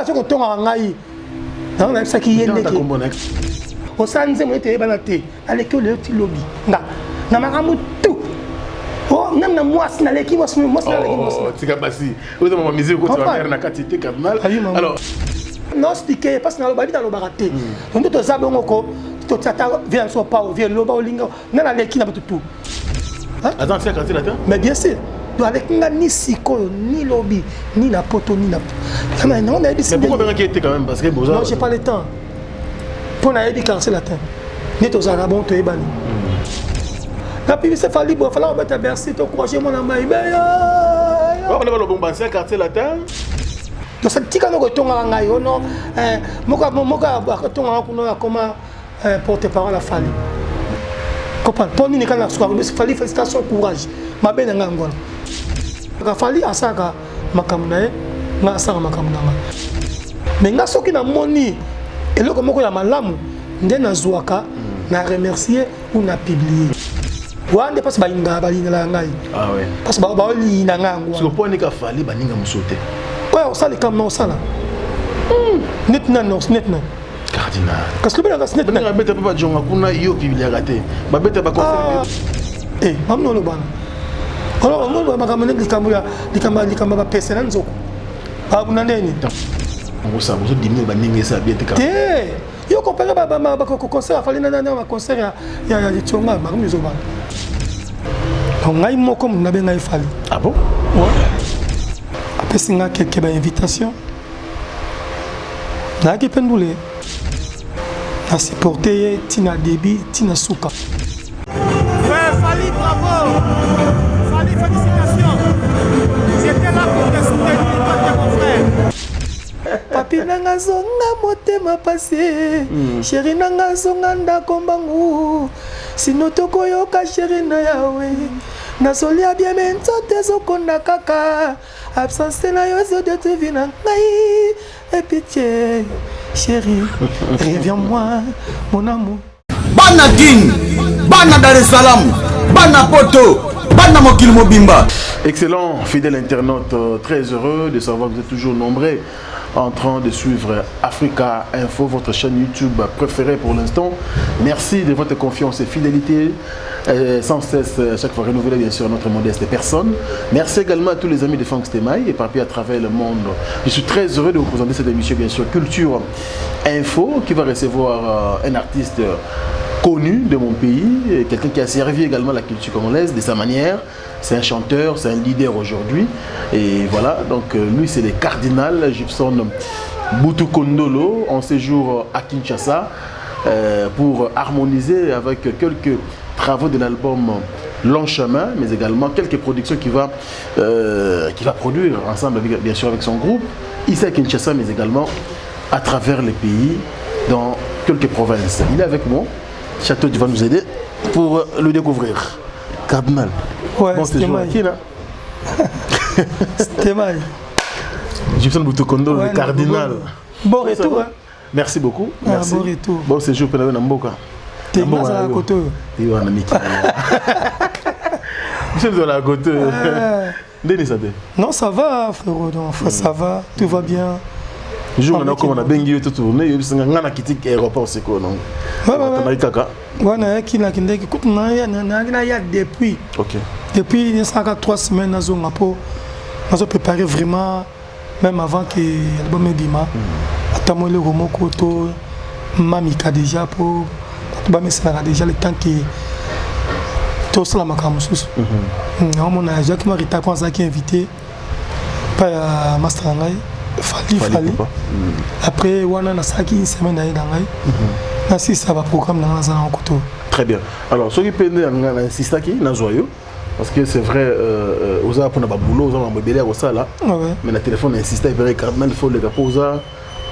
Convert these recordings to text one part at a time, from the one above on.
Oyo soki otongaka ngai, yango nayebisaki ye ndeke osala nzembo ete eyebana te, aleki oyo lelo ti lobi nga na makambo tout. Oh, même na mwasi naleki mwasi, mwasi naleki mwasi. Oh, tika basi oza mama musique okotisa mare na kati te, cardinal. Alors non, expliquer parce que naloba bi nalobaka te. Nde toza bongo ko totia ata vie na biso pao vie loba olinga nga naleki na bato tout. Aza ancien quartier latin. Mais bien sûr, donc aleki nga ni sikoyo ni lobi ni na poto ni na nango nayebisi. Mais pourquoi obengaki ye te quand même? Parce que boza Non, j'ai pas le temps mpo nayebi quartier latin nde tozalaka bon, toyebani na pibise Fally bo fala obeta Bercy, tocourage mwana maibeya. Wana balobongo ba ancien quartier latin. Tika noko etongaka ngai ono moko moko akotongaka kuna, akoma porte parole. Afali comprendre mpo nini kaka na suka Fally félicitation, courage. Mabe na ngai yango wana. Fally asalaka makambo na ye, ngai asalaka makambo na ngai. Mais nga soki namoni eloko moko ya malamu nde nazwaka na remercier ou na publier. Wana nde mpasi balingaka, balingelaka ngai parce baolina ngai yango. Wana mpo anika Fally, baninga mosusu te. Oyo osala likambo na osala neti nani, neti nani? Cardinal. Kasi lobi nanga neti nani? Babeta mpe bajonga kuna, yo publiaka te, babeta baconcert. Mamino olobana oloba makambo nde likambo ya likambo bapese na nzoko bakuna ndeni. Osala ozodimine baninga, esala bien te. Te, yo compare baconcert afali na baconcert ya Tionga, makambo ezobana. Donc ngai moko moto nabengai Fally. Ah bon? Apesi nga quelque bainvitation, nayaki mpe ndule na supporte ye ntina début ntina suka. Ouais, Fally, bravo! Fally, félicitations! J'étais là pour te soutenir, toi, t'es mon frère. Papi nanga zonga, motema pasi. Chéri nanga zonga ndako mbangu, sino tokoyoka. Chéri na yawe, nazolia bien mais nzoto ezokonda kaka. Absence na yo ezodétruire vie na ngai. Et pitié chéri, reviens-moi mon amour. Bana Kin, bana Dar es Salaam, bana Poto, bana mokili mobimba. Excellent, fidèle internaute, très heureux de savoir que vous êtes toujours nombreux en train de suivre Africa Info, votre chaîne YouTube préférée pour l'instant. Merci de votre confiance et fidélité, sans cesse, chaque fois renouvelée, bien sûr, notre modeste personne. Merci également à tous les amis de Franck Stemaï et partout à travers le monde. Je suis très heureux de vous présenter cette émission, bien sûr, Culture Info, qui va recevoir un artiste connu de mon pays, quelqu'un qui a servi également la culture congolaise de sa manière. C'est un chanteur, c'est un leader aujourd'hui. Et voilà, donc lui c'est le cardinal Gibson Boutou Kondolo en séjour à Kinshasa pour harmoniser avec quelques travaux de l'album Long Chemin, mais également quelques productions qu'il va produire ensemble, avec, bien sûr, avec son groupe, ici à Kinshasa, mais également à travers les pays, dans quelques provinces. Il est avec moi. Château, tu vas nous aider pour le découvrir. Cardinal. Ouais, bon séjour Stémaï. qui là? Stémaï. Gibson Boutokondo, Ouais, le cardinal. Bon retour, hein. Merci beaucoup. Ah, Merci. bon retour. Bon séjour, Penawe na mboka. Te Na mboka nazala na yo. kote oyo. Te wana miki. Monsieur de la côté. Ndeni santé? Non, ça va, frérot. Donc, frère, ça va, tout va bien. Jour Ah, na miki. koma na bengi yo to tourner yo bisinga nga na kiti aéroport siko non. Ouais. Kaka kaka. Ouais, nayaki, nakendaki kutu, nayaki naya depuis depuis esalaka 3 semaines nazonga mpo nazopréparer vraiment, même avant que album ebima, ata mo eloko moko to mamika déjà mpo bato bamesanaka déjà le temps que tosala makambo mosusu. Naomona azwaki mwa retard mpo azalaki invité pa ya master na ngai Fally. Fally Fally. Ipupa. Après wana nasalaki une semaine na ye na ngai, nasisa baprogramme na ngai, naza nango koto. Très bien. Alors, soki mpe nde nga na insistaki nazwa yo parce que c'est vrai, oza mpona baboulot, oza mambo ebele ya kosala, mais na téléphone insista epere cardinal, il faut leka mpo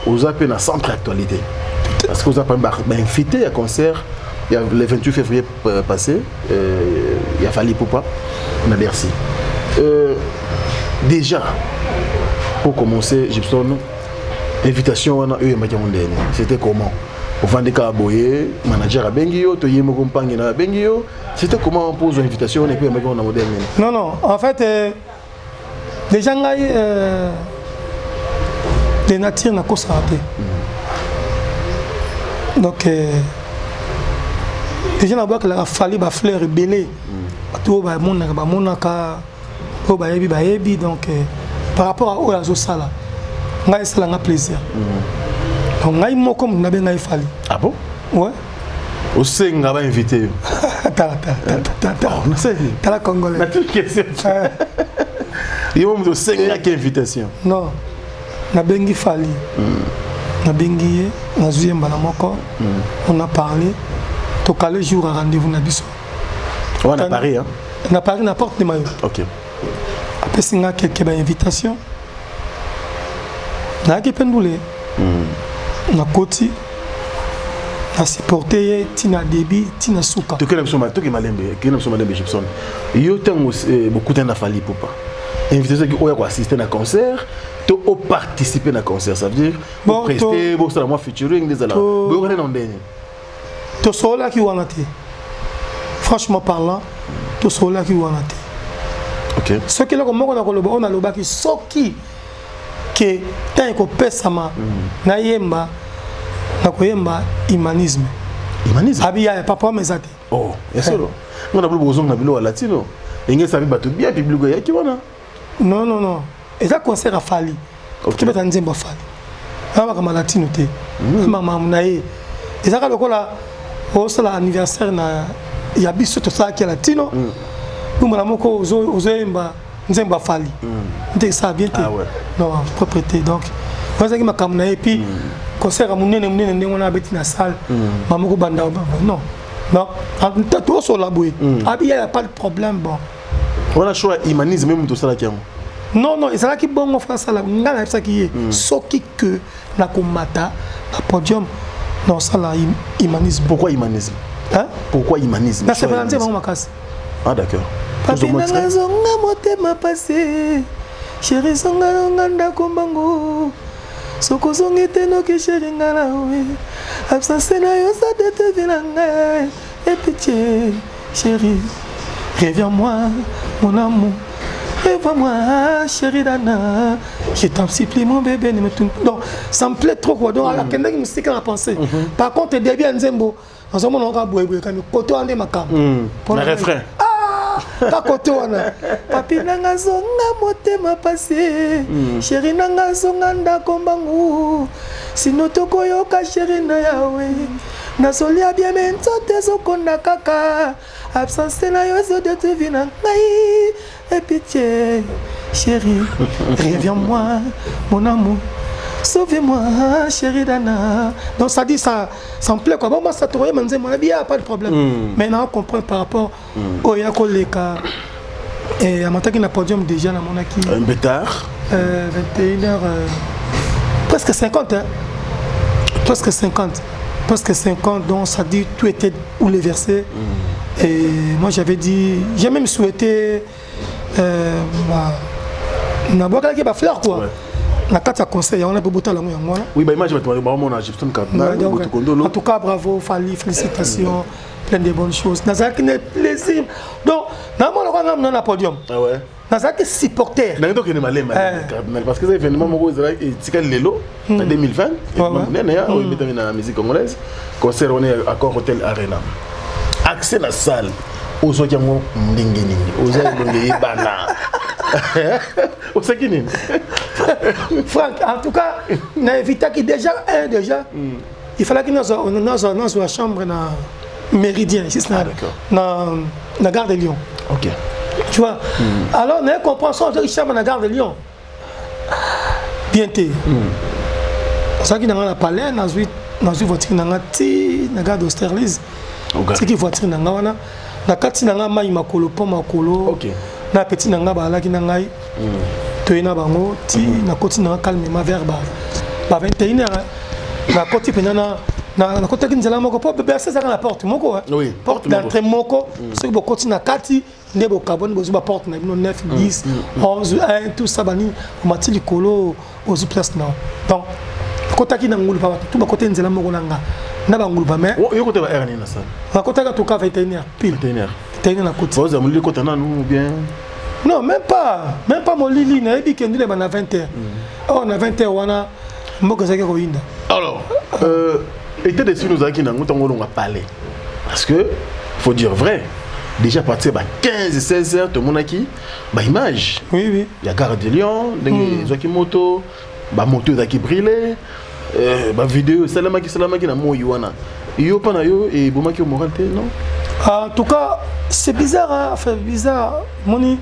oza mpe na centre actualité parce que oza parmi bainvité ya concert ya le 28 février passé ya Fally Ipupa na Bercy. Déjà pour commencer, Gibson, invitation wana oyo eyambaki yango ndeni? C'était comment? Ovandi kaka boye, manager abengi yo to ye moko mpangi na abengi yo? C'était comment mpo ozwa invitation wana epe eyambaki yango na modèle nini? Non, en fait, déjà ngai, De nature nakosaka te. Donc déjà nabwakelaka Fally bafleur ebele. Bato oyo bamonaka bamonaka, oyo bayebi bayebi. Donc par rapport à oyo azosala, ngai esalanga plaisir. Donc ngai moko moto nabengai Fally. Ah bon? Ouais. Osenga bainvité yo? Tala, tala, tala, tala, tala Congolais. Natuni question: yo moto osengaki invitation? Non, nabengi Fally, nabengi ye, nazwi ye mbala moko. On a parlé, tokale jour ya rendez-vous na biso. Wana Paris, hein? Na Paris, na Porte de Mayo. Apesi nga keke bainvitation, nayaki mpe ndule, nakoti, nasupporte ye ntina début ntina suka. Tokende biso, toke malembe, kende biso malembe. Gibson, yo ntango bokutani na Fally Ipupa, invitation soki oya koassiste na concert to oparticiper na concert, ça veut dire opreste, bosala mwa featuring nde ezala, boyokani na ndenge? Tosololaki wana te. Franchement parlant, tosololaki wana te. Soki eloko moko na koloba, oyo nalobaki, soki ke ntango ekopesama nayemba, nakoyemba Humanisme. Humanisme? Abi yaya, papa wama eza te. Oh, ya solo? Nga na bolo bozonga biloko ya latino enge esabi bato bien, public eyaki wana. Non, non, non, eza concert ya Fally. Tobeta nzembo ya Fally, aa makambo ya latino te. Makambo na ye ezaka lokola osala anniversaire na ya biso, tosalaki ya latino, mbala moko ozoyemba nzembo ya Fally nte, esala bien te. Non, propre te. Donc ezalaki makambo na ye. Puis concert ya monene monene ndenge wana, abeti na salle mamoko banda, non, non, tosola boye, abi ya pas de problème, bon. Wana show ya Humanisme, moto osalaki yango? Non, non, ezalaki bongo. Fa asala, ngai nayebisaki ye, soki ke nakomata na podium, naosala Humanisme. Pourquoi Humanisme? Hein? Pourquoi Humanisme? Nasepela nzembo yango makasi. Ah, d'accord. Papi nanga, zonga, motema pasi. Chéri, zonga nonga ndako mbangu. Soki ozongi te noki, chéri, nga na we absence na yo sa detevi na ngai. Et pitié, chéri, reviens-moi, mon amour, reviens-moi, chéri Dana, je t'en supplie, mon bébé, ne me tourne. Donc ça me plaît trop, quoi. Donc akendaki mosika na pensée. Par contre, début ya nzembo, nazomona oka boyeboye kami kote wana nde makambo. Na refrain. Ka kote wana: papi nanga, zonga, motema pasi. Chéri nanga, zonga ndako mbangu, sino tokoyoka. Chéri na yawe, nazolia bien mais nzoto ezokonda kaka. Absence na yo ezodétruire na ngai. Et pitié, chéri, reviens-moi, mon amour, sauvez-moi, chéri Dana. Donc ça dit, ça me plaît, quoi. Bon, moi ça trouvé mon bien, pas de problème. Mais na comprendre par rapport oyo ya koleka et amataki na podium déjà, namonaki. Un peu tard. 21h presque 50, hein? Presque 50, presque 50. Donc ça dit, tout était bouleversé. Et moi j'avais dit, j'ai même souhaité bah, nabwakalaki bafleur, quoi. Na kati ya conseil yango, na mpe botala yango, yango wana. Oui, baimage bato baomona Gibson Cardinal. En tout cas, bravo Fally, félicitations, plein de bonnes choses. Nazalaki na plaisir, donc namona kwa nga na podium. Ah ouais. Nazalaki supporter. Ndenge tokende malema, Cardinal, parce que eza événement moko ezalaki etikali lelo na 2020, événement monene ya oyo ebetami na musique congolaise, concert wana ya Accor Hotel Arena. Accès na salle ozwaki yango ndenge nini? Oza elongi eyebana, osaki nini? Frank, en tout cas na évitaki déjà un, déjà il fallait nazwa nazwa chambre na Méridien ici, na, na gare de Lyon. Tu vois, alors na comprendre, ozwaki chambre na gare de Lyon bien te. Ozalaki na nga na palais, nazwi voiture na nga ti na gare d'Austerlitz, tiki voiture na nga wana na kati na nga mai makolo mpo makolo na petit na nga bazalaki na ngai, toye na bango ti nakoti na nga calmement vers ba 21 heures. Nakoti mpenza, nakotaki nzela moko mpo Bercy ezalaka na porte moko, porte d'entrée moko. Soki bokoti na kati nde bokaboni, bozwi baporte na bino 9, 10, 11, 1, tout ça, banini, omati likolo, ozwi place na. Donc nakotaki na ngulupa, bato tu bakoti nzela moko na nga na bangulupa, mais Yo kota ba heure nini na salle? Nakotaki en tout cas 21 heures pile. 21 heures. 21 heures nakoti. Oza molili kota nanu ou bien? Non, même pas, même pas molili. Nayebi ke ndule bana 20 heures. Or na 20 heures wana Mboka ezalaki koyinda. Alors, état d'esprit nozalaki nango ntango olonga palais, parce que faut dire vrai, déjà à partir ba 15 16 heures tomonaki baimage ya gare de Lyon, ndenge ezwaki moto, bamoto ezalaki brûlé, bavideo esalamaki esalamaki na moi wana. Yo mpa na yo ebomaki yo moral te, non? En tout cas, c'est bizarre, hein? Enfin, bizarre. Moni,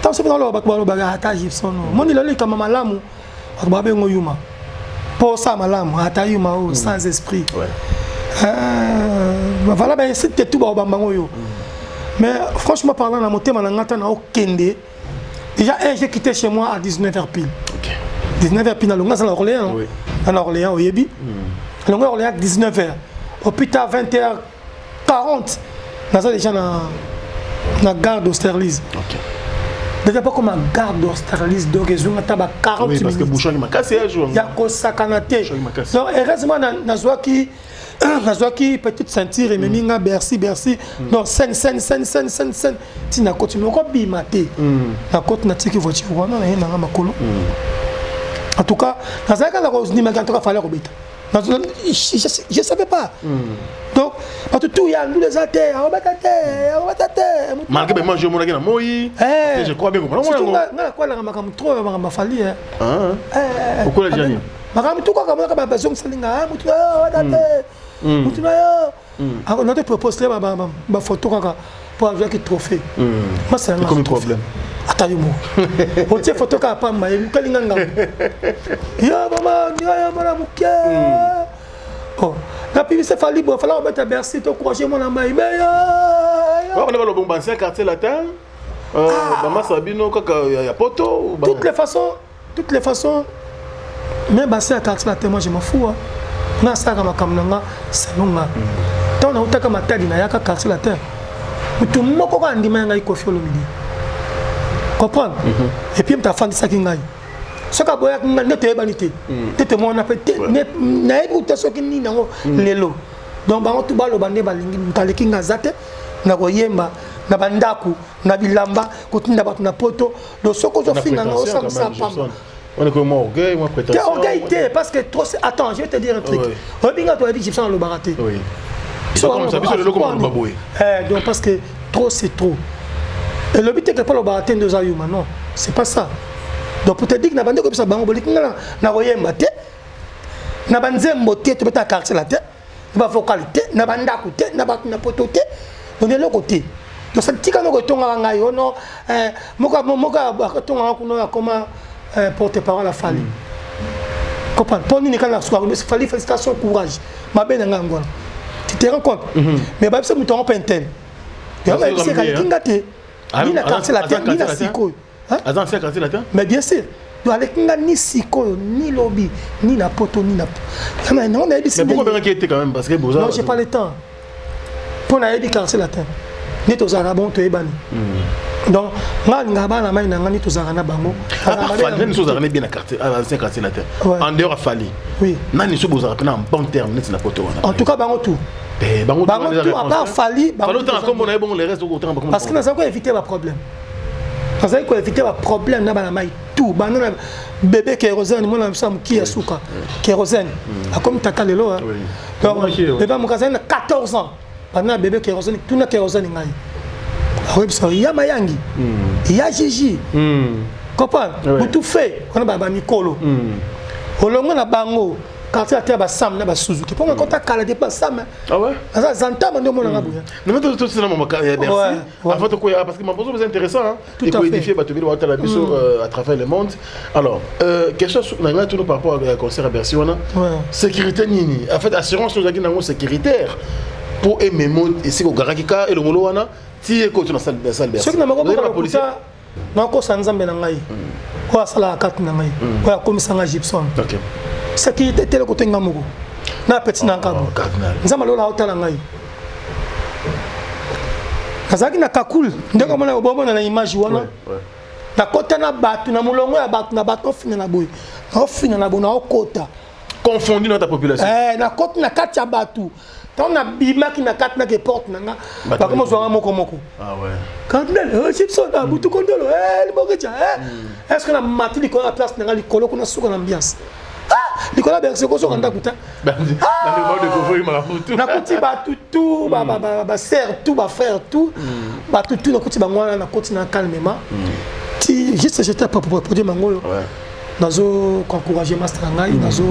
tant soki naloba, bato balobaka ata Gibson. Moni, lelo likambo malamu, bato babengo yuma mpo osala malamu, ata yuma oyo sans esprit. Voilà, bainsulte tout baobambango oyo. Mais franchement parlant, na motema na nga, ta na okende déjà un, j'ai quitté chez moi à 19h pile. 19h pile nalonga, aza na Orléans. Na Orléans, oyebi, nalonga Orléans 19h, au plus tard 20h40 naza déjà na gare d'Austerlitz. Déjà pas comme gare d'Austerlitz, donc ezonga ata ba 40 Oui, parce que minutes. Bouchon makasi ya jour. Ya kosakana te. Bouchon makasi. Donc heureusement nazwaki petite ceinture ememi nga Bercy. Bercy, donc scène, scène, scène, scène, scène, scène, ntina koti moko bima te. Nakoti, natiki voiture wana, naye nanga makolo. En tout cas nazalaki kaka kondimaki, en tout cas Fally kobeta, je savais pas. Donc bato tu ya ndula eza te, akobeta te, akobeta te. Malgré baimage omonaki na moi, je crois bien comprendre. Surtout nga nakwelaka makambo trop, makambo aFally. Okola jani. Makambo tu kaka monaka bazongisalinga mutu na yo wana te, mutu na yo nato propose te bafoto kaka mpo azwaki trophée. Ekomi problème. Ata yo moko otie foto kaka pamba, elukalinga ngambo yo mama yo mwana moke. Oh, napibisa Fally boye, Fally kobeta Bercy, tocourage mwana mai me. Wana balobongo bancien Quartier Latin, bamasa bino kaka ya poto. Toutes les façons, toutes les façons, même bancien ya Quartier Latin, moi je m'en fous. Nga asalaka makambo na nga selon nga. Ntango nautaka Matadi, nayaka Quartier Latin, motu moko kaka andima ya ngai, Kofi Olomide, comprendre. Et puis moto afandisaki ngai, soki aboyaki ngai nde toyebani te te, tomona mpe te, nayebi te soki nini yango lelo. Donc bango tu baloba nde balingi, moto aleki ngai aza te na koyemba, na bandako, na bilamba, kotinda bato na poto. Donc soki ozofinga nga, osala pamba. On est comme moi, orgueil, moi prétention. Orgueil te, parce que trop. Attends, je vais te dire un truc. Oyebi nga, toyebi Gibson alobaka te. Oui. Donc parce que trop c'est trop. Elobi te ke mpo alobaka te nde oza yuma, non, c'est pas ça. Donc pour te dire, na bande koyebisa bango boliki nga na koyemba te, na banzembo te, tobeta Quartier Latin te, na bavocal te, na bandako te, na bato na poto te, donc eloko te. Donc tika noko etongaka ngai ono moko moko atongaka kuna, akoma porte parole aFally. Comprendre mpo nini kaka suka Fally félicitation, courage, mabe na ngai yango wana. Tu te rends compte? Mais bayebisa moto yango mpe intel, yango bayebisi aleki nga te, ni na Quartier Latin ni na sikoyo. Aza ancien Quartier Latin. Mais bien sûr. Donc aleki nga ni sikoyo, ni lobi, ni na poto, ni na yango nayebisi. Mais pourquoi bengaki ete quand même? Parce que boza Non, j'ai pas le temps mpo nayebi Quartier Latin nde tozalaka bon, toyebani. Donc nga alingaka bana mai na nga nde tozalaka na bango. Nani so ozalaka ne bien na quartier, ancien Quartier Latin, en dehors aFally? Oui. Nani so bozalaka mpena en bon terme neti na poto wana? En tout cas bango tout. Bango Bango tout, à part Fally. Fally otanga kombo na ye bongo, le reste otanga. Parce que nazali koéviter baproblème, nazali koéviter baproblème na bana mai tout. Banda na bébé Kérosène, mwana biso ya moki ya suka, Kérosène akomi tata lelo. Donc bébé moki azali na 14 ans. Banda na bébé Kérosène, tuna Kérosène, ngai akoyebisa ya mayangi ya Gigi, comprendre butu fe wana bamikolo olongo na bango Quartier ate ya basam na basuzuki mpo nga kota kala te basam aza zantama nde omonanga boya. Non, mais tout ça, merci. Avant de quoi, parce que ma position est intéressant, hein, et pour édifier bato ebele biso à travers le monde. Alors, question na tout par rapport au concert à Bercy wana. Sécurité nini? En fait, assurance nous a dit sécuritaire pour ememo esika ogaraki ka elongolo wana ti ekoti na salle Bercy. Soki na moko lokuta, nakosa Nzambe na ngai oyo asalaka kati na ngai, oyo akomisa ngai Gibson. Sécurité tele kote nga moko na peti na nkabo. Nzambe alola aotala ngai. Nazalaki na kakule ndenge omona, bomona na image wana, nakota na bato na molongo ya bato na bato, ofina na boye, naofina na boye, naokota. Confondu na ta population. Nakoti na kati ya bato. Ntango nabimaki na kati, nake porte na nga, bakoma ozwanga moko moko. Cardinal Gibson, butu kondolo libokeja, est ce que namati likolo na place na nga, likolo kuna suka na ambiance. Likolo ya Bercy okozoka ndako te. Nakuti bato tout, basœur tout, bafrère tout, bato tout, nakuti bango wana. Nakoti na calmement ti juste j'étais produit mango oyo nazo encourager master na ngai, nazo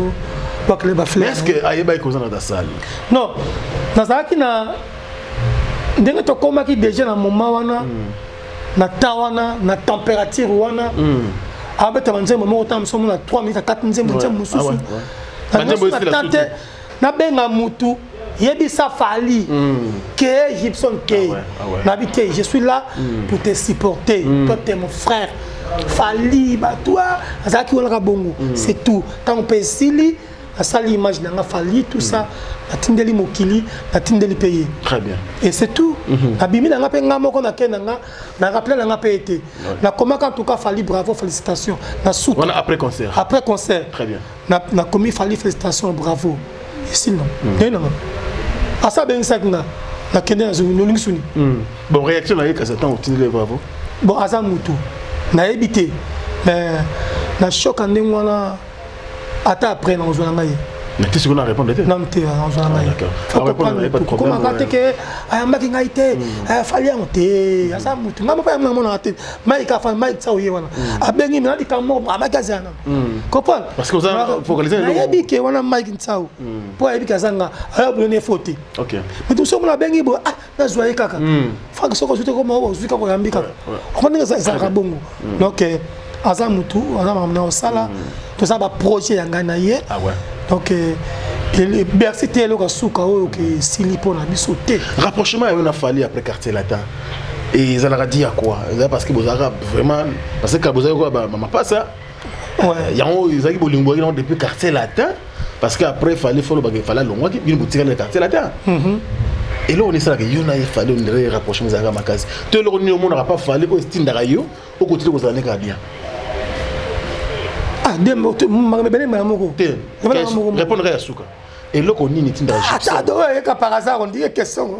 bakele bafleur. Est ce que ayebaki koza na dasali? Non, nazalaki na ndenge tokomaki déjà na moment wana, na temps wana, na température wana, abeta banzembo moko, ta mosu omona 3 minutes, 4 nzembo, nzembo mosusu te. Nabenga mutu, yebisa Fally ke Gibson ke nabi te, je suis là pour te supporter, toi t'es mon frère. Fally, bato azalaki wana kaka bongo, c'est tout. Ntango mpe esili, asali image na nga Fally, tout ça, natindeli mokili, natindeli mpe ye. Très bien. Et c'est tout. Nabimi na nga mpe nga moko, nakei na nga na rappel na nga mpe ete nakomaka. En tout cas, Fally, bravo, félicitations na suka. Wana après concert? Après concert. Très bien. Nakomi Fally, félicitations, bravo, esili nango. Ndenge nanga asa abengisaki nga, nakende, nolingi suni. Bon, réaction na ye kasi ntango otindeli bravo? Bon, aza mutu nayebi te, mais na choka ndenge wana, ata après nakozwa na ngai. Mais te, sikoyo na répondre te? Nanu te, nazwa na ngai. Komaka te ke ayambaki ngai te, Fally yango te, aza mutu ngai moko yango namonaka te. Mike afa Mike sa oye wana abengi me na likambo moko amaki azala nano comprendre. Nayebi ke wana Mike Nsao mpo ayebi ke aza nga, aya boloni efo te. Mais toso omona abengi boye, ah, nazwa ye kaka. Frank, soki ozwi te, koma ozwi kaka, oyambi kaka, oko ndenge ezalaka bongo. Donc aza mutu, aza makambo na kosala, toza baprojet ya ngai na ye. Donc Bercy te, eloko suka oyo ke esili mpo na biso te. Rapprochement yayo na Fally après Quartier Latin ezalaka di ya quoi? Eza parce que bozalaka vraiment, parce que bozalaki kwa bamapasa yango, ezalaki bolingo boyaki nango depuis Quartier Latin? Parce que après Fally, fo lobaka Fally alongwaki, bino botikali na Quartier Latin. Eloko nini esalaka yo na ye Fally ondire rapprochement ezalaka makasi to eloko nini omonaka pa Fally oyo etindaka yo okotili kozala ndenge ya bien? Ah, makambo ebele mbala moko. Te, répondre ya suka, eloko nini etindaka? Eyeka par hasard, on dirait question.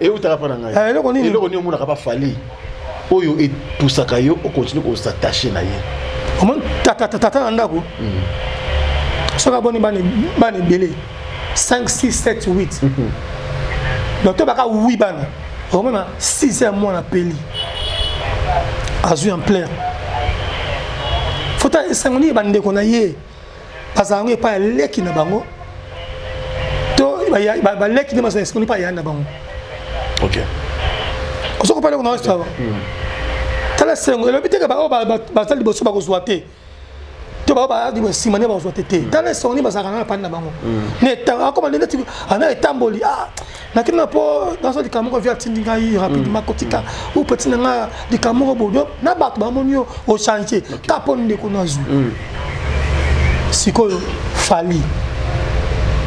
Eutaka mpa na ngai. Eloko nini? Eloko nini omonaka pa Fally oyo epusaka yo okontinue kos'attacher na ye? Omoni tata na ndako, soki aboni bana ebele, 5, 6, 7, 8, donc to baka 8 bana, okomona 6 ya mwana peli azwi ampleur. Fota esango nini bandeko na ye bazala yango epai ya leki na bango, to baleki nde bazala esango epai ya na bango. Ozokopa eloko na oyo? Tala, esengo elobi teke baoyo baza liboso bakozwa te, to bao baya nsima nde bakozwa te. Te, tala esengo nini bazalaka na pandi na bango, akoma neti ana etamboli nakende na mpo nazo likambo moko, vi atindi ngai rapidement kotika ou petit na nga likambo moko boye na bato bamoni yo ochange ka mpo ndeko nazwi. Sikoyo Fally,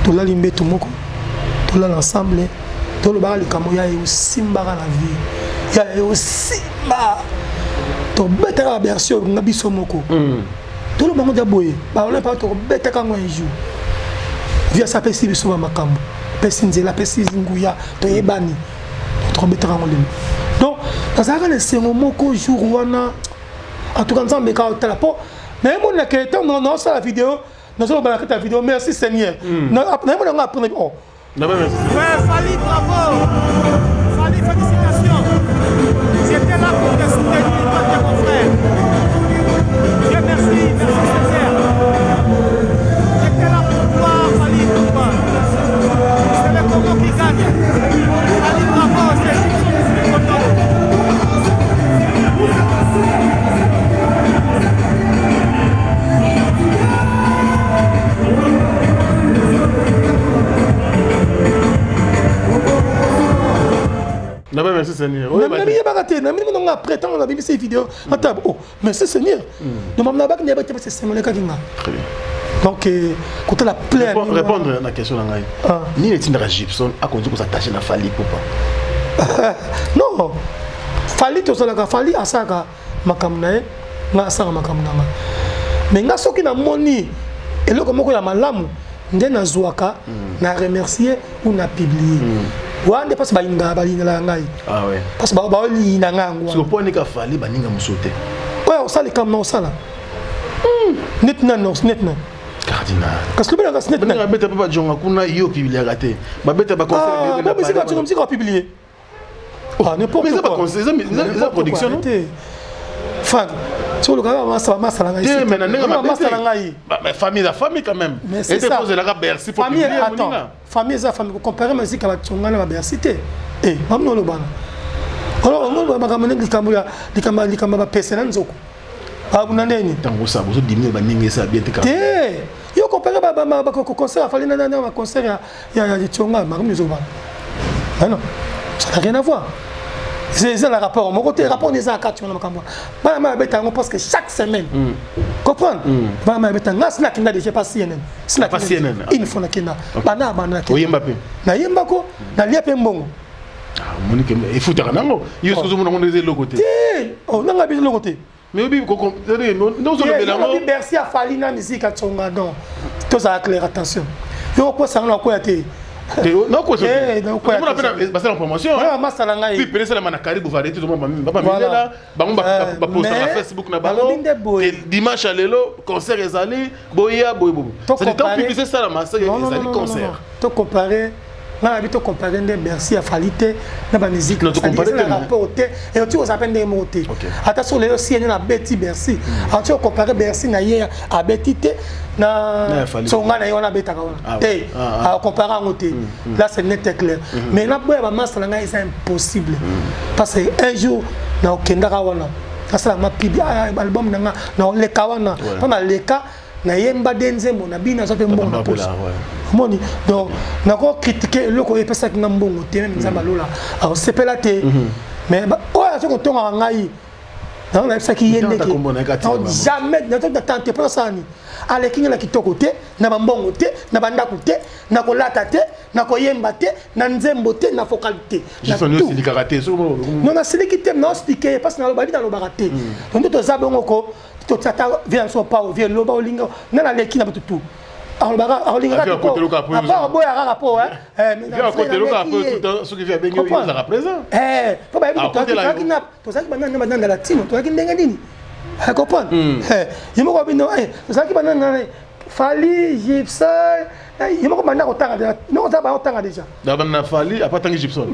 tolali mbeto moko, tolala ensemble, tolobaka likambo ya ye osimbaka na vie ya ye osimba, tobetaka baversion nga biso moko, toloba ngo dia boye, baola mpa tokobetaka yango un jour. Vie asa apesi biso bamakambo, apesi nzela, apesi nguya, toyebani, tokobetaka yango lelo. Donc nazalaka na esengo moko jour wana. En tout cas, Nzambe kaka otala mpo nayemonaka ntango naosala video, nazoloba na kati ya video: "Merci Seigneur." Nayemona yango après, oh. Ouais, Fally, bravo. Fally, félicitations. J'étais là pour te soutenir, toi, t'es mon frère. Dieu merci, merci Seigneur. J'étais là pour toi, Fally, pour toi. C'est le Congo qui gagne. Fally, bravo, c'est Gibson content. Nabe merci Seigneur. Nabiyebaka te, namini nonga après ntango nabimisi video ata: "Oh, merci Seigneur." Donc mamna baki nayebaki te, parce esengo nga. Très bien. Donc kotala plein. Répondre na question na ngai. Nini etindaka Gibson akonzi kos'attacher na Fally Ipupa? Non, Fally tozalaka, Fally asalaka makambo na ye, nga asalaka makambo na nga. Mais nga soki namoni eloko moko ya malamu nde nazwaka na remercier ou na publier wana nde mpasi balingaka, balingelaka ngai parce baolina ngai yango. Wana mpo anika Fally, baninga mosusu te? Oyo osala likambo na osala. Neti nani neti nani? Cardinal. Kasi lobi nanga neti nani? Babeta mpe bajonga kuna, yo publiaka te. Babeta baconcert. Bisika bajonga, bisika bapublie. Ah, n'importe quoi. Eza production, non? Te. Frank, soki olukaka masala ngai. Te, mais na ndenge masala ngai. Famille, la famille quand même. Mais c'est ça. Ete Bercy. Famille, attends. Famille eza famille, kocompare musique ya batonga na babercy te. E bamino olobana makambo ndenge likambo ya likambo bapese na nzoko abuna ndeni. Ntango osala bozodimine baninga, esala bien te. Te, yo compare baconcert afali na baconcert ya tionga, makambo ezobana. Ah non, ça n'a rien à voir, eza na rapport moko te. Rapport eza na kati wana. Makambo bana ma babeta yango parce que chaque semaine, comprendre, bana ma babeta nga sina akenda déjà pas CNN. Sina CNN. Une fois nakenda bana bana. Oyemba mpe? Nayembako, nalia mpe mbongo. Monike efutaka nango, yo soki ozomona ngo eza eloko te. Te, nanga biso eloko te. Mais oyebi ozolobela yango. Bercy afali na musique atsonga, non, tozala clair. Attention, yo okosanga na okoya te. Basala promotion. Masala ngai. Puis pene esalama na Karibu Variété, bamilela bango, baposta na Facebook na bango dimanche ya lelo concert ezali boya boye boye. C'est tant publicité esalama, ezali concert. Tocompare nga na bi, tocompare nde Bercy afali te na bamusique rapport te. Oti kozala mpe ndenge moko te. Ata so lelo si ene nabeti Bercy, ati ocompare Bercy na ye abeti te na songa na ye wana abetaka wana te, akompare yango te. Là, c'est net et clair. Mais naboya bamasa na ngai, eza impossible, parce que un jour naokendaka wana, nasala ma pub album na nga, naoleka wana mpo naleka, nayemba de nzembo na bino, aza mpe mbongo na poche, omoni. Donc nakokritike eloko oyo epesaki nga mbongo te, même Nzambe alola akosepela te. Mais oyo aza kotongaka ngai, nango nayebisaki ye ndeke jamais natante te mpo nasala nini. Aleki ngai na kitoko te, na bambongo te, na bandako te, na kolata te, na koyemba te, na nzembo te, na vocal te. Non, nasiliki te, naoexplique ye parce nalobaki, nalobaka te. Donc nde toza bongo ko totiata vie na biso pao vie loba olinga nga naleki na bato tu alobaka alingaka oboya kaka po. Po bayebi tozalaki banani na banani na latino, tozalaki ndenge nini, comprendre ye moko bino, tozalaki banani, Fali, Gibson, ye moko banda kotanga déjà, noko oza banda kotanga déjà. Banda Fali, apa tangi Gibson.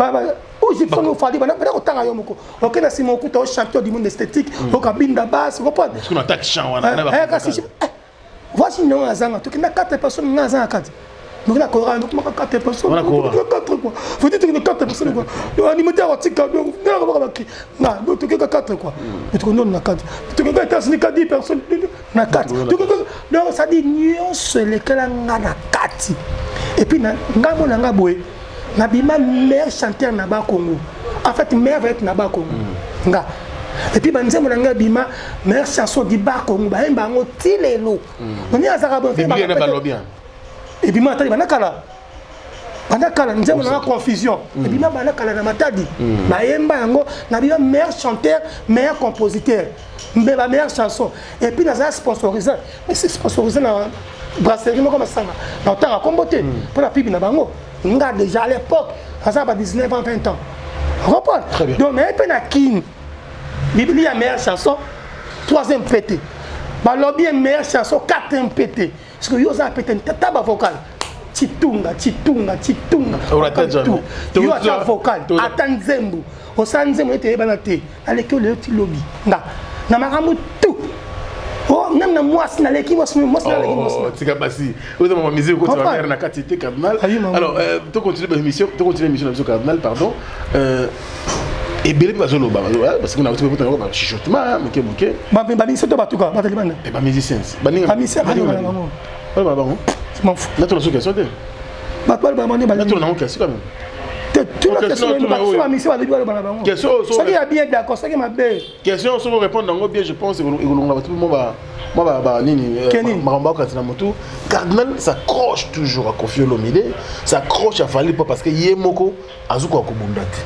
O Gibson, o Fali, banda kotanga yo moko. Oke na nsima okuta o champion du monde esthétique, okabinda base, comprendre. Parce qu'on attaque champ wana. Kasi voici ndenge azanga, tokenda 4 personnes, nga azanga kati. Donc la kora, donc maka 4 personnes. 4 quoi. Faut dire que 4 personnes quoi. Donc animateur otika, donc nga ko ba ki. Na donc tokeka 4 quoi. Mais to non na 4. Tokeka États-Unis 10 personnes na 4. Donc ça dit nyonso elekela nga na kati. Et puis na nga mona nga boye. Nabima meilleur chanteur na ba Congo. En fait, meilleur va être na ba Congo. Nga. Et puis banzembo na nga bima meilleure chanson du ba Congo, ba yemba yango ti lelo. Nani azaka bon. Biblia na balobi. Ebima atali banda kala, banda kala. Nzembo nanga Confusion ebima banda kala na Matadi, bayemba yango. Nabima meilleur chanteur, meilleur compositeur, mbe ba meilleure chanson. Et puis nazala sponsorisé, sponsorisé na brasserie moko masanga na otanga kombo te, mpo na pub na bango. Nga déjà à l'époque naza ba 19 ans, 20 ans, comprendre. Donc naye mpe na Kini, biblia meilleure chanson troisième pt, balobi meilleure chanson quatrième pt, parce que yo oza pete tata bavocal chitunga chitunga chitunga. Yo ata vocal, ata nzembo, osala nzembo ete eyebana te. Aleki oyo lelo ti lobi. Nga na makambo tout, oh, même na mwasi naleki mwasi, mwasi naleki mwasi. Tika basi oza mama musique, okoti ba na kati te, cardinal. Alors to continue ba émission, to continue émission na biso, cardinal, pardon. Ebele mpe bazoloba parce que nauti mpe ba chuchotement moke moke. Bamusicien to batuka batali bana. Bamusiciens. Bamusicien balobana bango. Baloba bango. Natuna so question te. Bato baloba bango. Natuna nango question quand même. Te, tuna question. Bamusicien balobi, baloba na bango. Soki ya bien, d'accord, soki mabe. Question, soki répondre yango bien, je pense ekolongola bato mwa ba nini makambo akati na motu. Cardinal s'accroche toujours à Koffi Olomide, s'accroche à Fally, parce que ye moko azokoka kobunda te.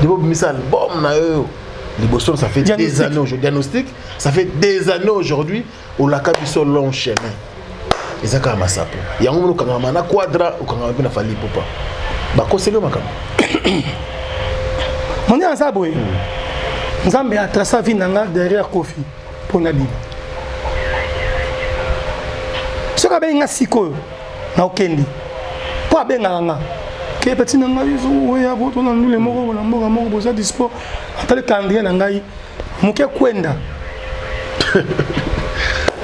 Depuis obimisa album na yo liboso, ça fait des années aujourd'hui, Diagnostic, ça fait des années aujourd'hui, olaka biso long chemin, eza kaka masapo yango mona okangama na Quadra, okangama mpe na Fally Ipupa, bakoseli yo makambo. Moni aza boye, Nzambe atraça vie na nga derrière Kofi mpo na bima. Soki abengi nga sikoyo, nakokende mpo abengaka nga ke petit na ngai oya poto na ndule moko na mboka moko boza dispo. Atali calendrier na ngai moke kwenda.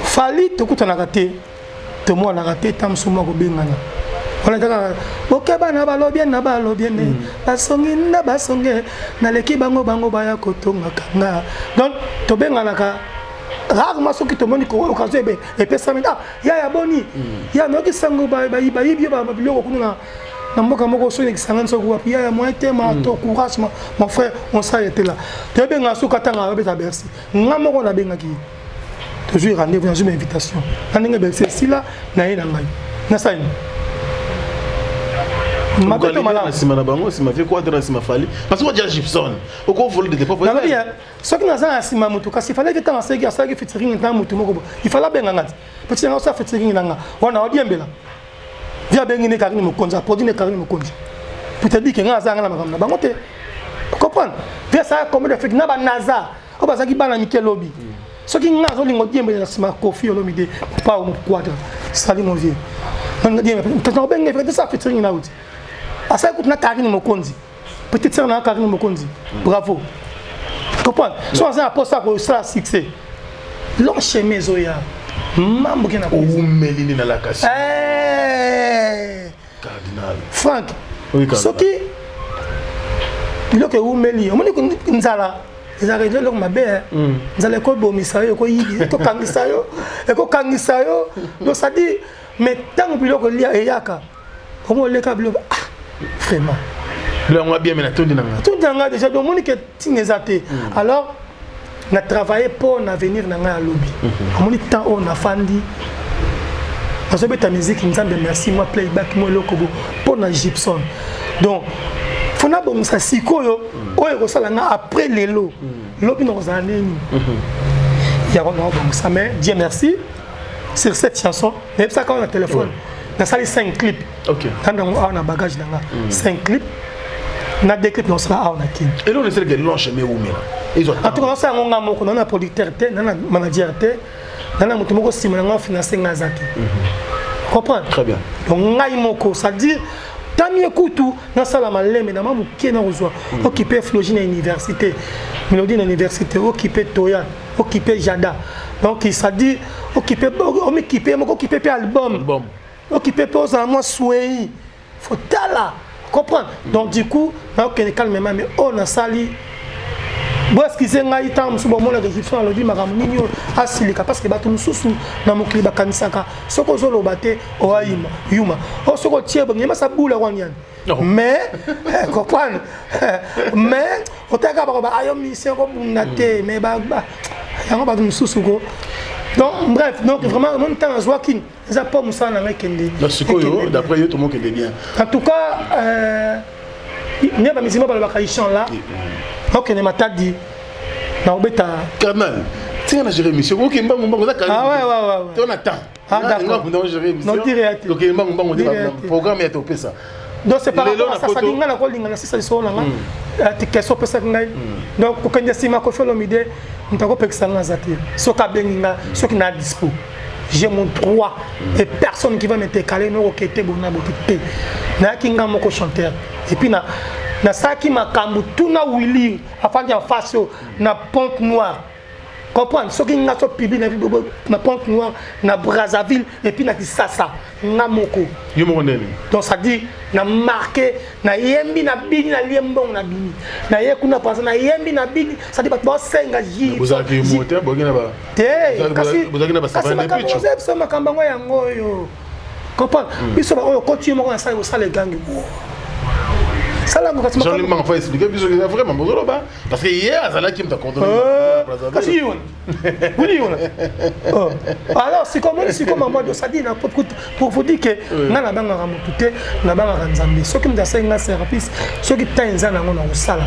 Fally, tokutanaka te, tomonanaka te, ta mosusu moko kobengana wana kaka boke. Bana balobi na balobi ene basongi na basonge, naleki bango, bango baya kotongaka nga. Donc tobenganaka rarement. Soki tomoni occasion epesami, ah ya boni ya nayoki sango bayibi yo biloko kuna na mboka moko, soki ekisangani, soki wapi, ya moyen te. Ma to courage, mon frère, on s'arrête là. Toyebengaka soki atanga babeta Bercy, nga moko nabengaki ye, tozwi rendez-vous, nazwi bainvitation na ndenge Bercy esila na ye na ngai nasali mabe to malamu. Nsima na bango, nsima vie Quadra, nsima Fally, parce que odia Gibson okovoler de tes propres. Nalobi soki naza na nsima motu, kasi Fally ntango asalaki asalaki featuring na motu moko, il fallait abenga nga ti petit nanga osala featuring na nga wana odiembela. Vie abengi ne Karine Mokonzi, aproduit ne Karine Mokonzi pour te dire que nga aza nga na makambo na bango te. Comprendre, vie asalaka combien de feat na banaza oyo bazalaki bana mike lobi. Soki nga azolinga odiembela na nsima Koffi Olomide pa Quadra, sali mon vieux, obenge tosala featuring na uti asali kutu na Karine Mokonzi, petite sœur na Karine Mokonzi, bravo. Comprendre, so aza na posa kosala succès, long chemin ezoya mambo ke na Oumeli nde na lakasi. Cardinal. Frank, soki biloko ewumeli, omoni nzala ezalaka eloko mabe. Nzala ekobomisa yo, ekoyibi, ekokangisa yo, ekokangisa yo. Donc c'est-à-dire, mais ntango biloko eyaka, omo oleka biloko, ah vraiment. Biloko yango bien, mais natondi na nga. Tondi na nga déjà. Donc omoni ke ntina eza te. Alors na travaille mpo na avenir na ngai ya lobi. Omoni temps oyo nafandi nazobeta musique, Nzambe merci, mwa playback, mwa eloko bo mpo na Gibson. Donc fo nabongisa sikoyo oyo ekosala nga après lelo, lobi nakozala nini. Yango naobongisa. Mais Dieu merci, sur cette chanson nayebisaka awa na téléphone, nasali 5 clip. Ntandango awa na bagage na nga 5 clip na deux clip nasala awa na Kini. Eloko esalaka long chemin eumela. En tout cas nasala yango nga moko, na na producteur te, na na manager te, na na moto moko nsima na nga finance nga aza te. Comprendre? Très bien. Donc ngai moko, c'est-à-dire tami ekutu nasala malembe na ma moke na kozwa okipe Flogi na université, Mélodie na université, okipe Toya, okipe Jada. Donc c'est-à-dire okipe, omikipe moko, okipe mpe album, okipe mpe ozala mwa swei, faut tala comprendre. Donc du coup naokende calmement, mais oyo nasali bo excuse ngai, ntango mosusu bomonaka Égyptien alobi makambo nini oyo asilika, parce que bato mosusu na mokili bakanisaka soki ozoloba te oayima yuma oyo, soki otie bongeyemasa bula wani yani. Mais comprendre, mais otaka bakoba ayo mission kobunda te, mais yango bato mosusu ko. Donc bref, donc vraiment omoni ntango azwaki eza mpo mosala na ngai ekende. Sikoyo d'après yo tomokende bien? En tout cas, nde bamisima balobaka ichan la okende Matadi na obeta. Cardinal, tika na gérer mission, oke mbangu mbangu, eza. Ah ouais ouais ouais. To na temps. Ah d'accord. Non, gérer mission. Non, Ok, mbangu mbangu, programme ya topesa. Donc c'est par rapport à ça, ça dit nga na kolinga na sisa lisolo na nga ti question opesaki ngai. Donc kokende nsima Koffi Olomide, moto akopekisa nga aza te. Soki abengi nga, soki na dispo, j'ai mon droit et personne qui va me décaler. Nokokete bona boki te, nayaki nga moko chanteur et puis na nasalaki makambo tuna Willi afandi en face oyo na Pointe Noire. Comprendre, soki nga so public na Pointe Noire, na Brazzaville et puis na Kisasa, nga moko. Yo moko ndeni. Donc ça dit na marqué, nayembi, na bini, nalie mbongo na bini, naye kuna par exemple, nayembi na bini, ça dit bato baosenga. Bozalaki mo te, boki na ba Te, kasi makambo oza biso, makambo yango yango oyo comprendre biso oyo okoti yo moko nasali kosala egangi sala yango kasi. Jean-Luc Manga faut expliquer biso eza vraiment bozoloba, parce que ye azalaki moto acontrôle. Kasi ye wana wili wana. Alors sikoyo omoni sikoyo mama, c'est-à-dire pour vous dire que nga nabangaka motu te, nabangaka Nzambe. Soki moto asali nga service, soki temps eza nango na kosala,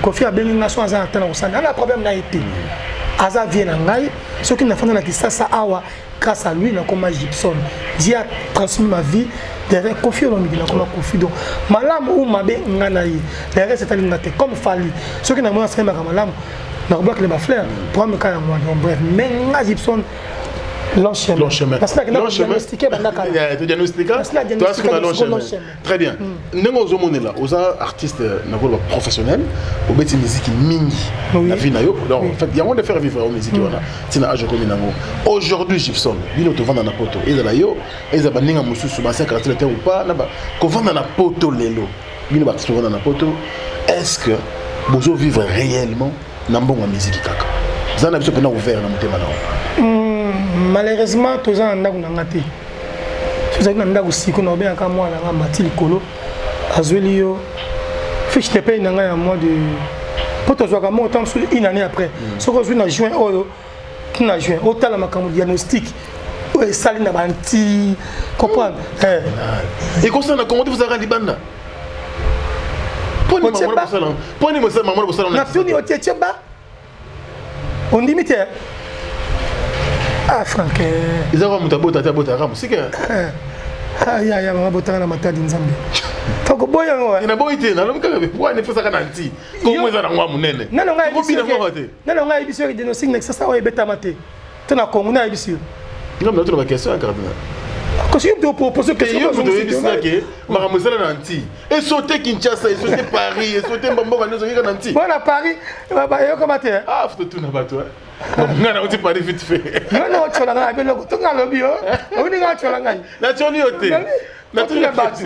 Koffi abengi nga, so aza na temps na kosala, na problème na ye te, aza vie na ngai. Soki nafanda na Kisasa awa, grâce à lui nakoma Gibson. Dieu a transmis ma vie derrière Koffi Olomide, nakoma Koffi. Donc malamu ou mabe, nga na ye, le reste etali nga te. Comme Fally, soki namoni asalemaka malamu, nakobwakele bafleur po ameka yango wana. Donc bref, mais nga Gibson, Long chemin. Long chemin. Parce que Long chemin. diagnostiqué banda kala. Yeah, to diagnostiquer. Parce que la Toi, est-ce qu'on a long diagnostiqué, chemin. long chemin. Très bien. Ndenge ozomonela, oza artiste na koloba professionnel, obeti musique mingi Oui. na vie na yo. Donc en fait, yango de faire vivre musique wana. Tina âge komi nango. Aujourd'hui Gibson, bino tovanda na poto. Ezala yo, ezala baninga mosusu, ba quartier latin ou pas, na ba kovanda na poto lelo. Bino ba artiste kovanda na poto, est-ce que bozo vivre réellement na mbongo ya musique kaka? Zana biso pena ouvert na motema na yo. Malheureusement, toza na ndako na nga te. Tozalaki na ndako siko na obengaka mwana nga mati likolo, azweli yo fiche de paye na ngai ya mois de, mpo tozwaka moko ntango mosusu une année après. Soki ozwi na juin oyo, na juin otala makambo diagnostic oyo esali na banti comprendre. Ekosala na Congo te, fozalaka libanda. Otie ba- Mponi mama kosala? Natuni, otietie ba ondimi te? Ah, Frank. Eza kaka moto abota te, abotaka mosika. Aya mama botanga na Matadi, Nzambe fako boya yango. Naboyi te, nalobi kaka wana efosaka na nti Kongo eza nango ya monene. Nano ngai Tokobina moko te. Nano ngai ayebisi yo diagnostic na Kisasa oyo ebetama te to na Congo, nayebisi yo. Ngambo natuna baquestion ya cardinal. Kasi yo moto opose. Te, yo moto oyebisina ke makambo ezala na nti, esote Kinshasa, esote Paris, esote mbamboka nyonso kaka na nti. Wana Paris eyokama te. Ah, totuna bato. Ngai nauti Paris vite fait. Yo na otyola ngai abeloko to ngai alobi yo oyi ngai otyola ngai. Natioli yo te. Natuna bato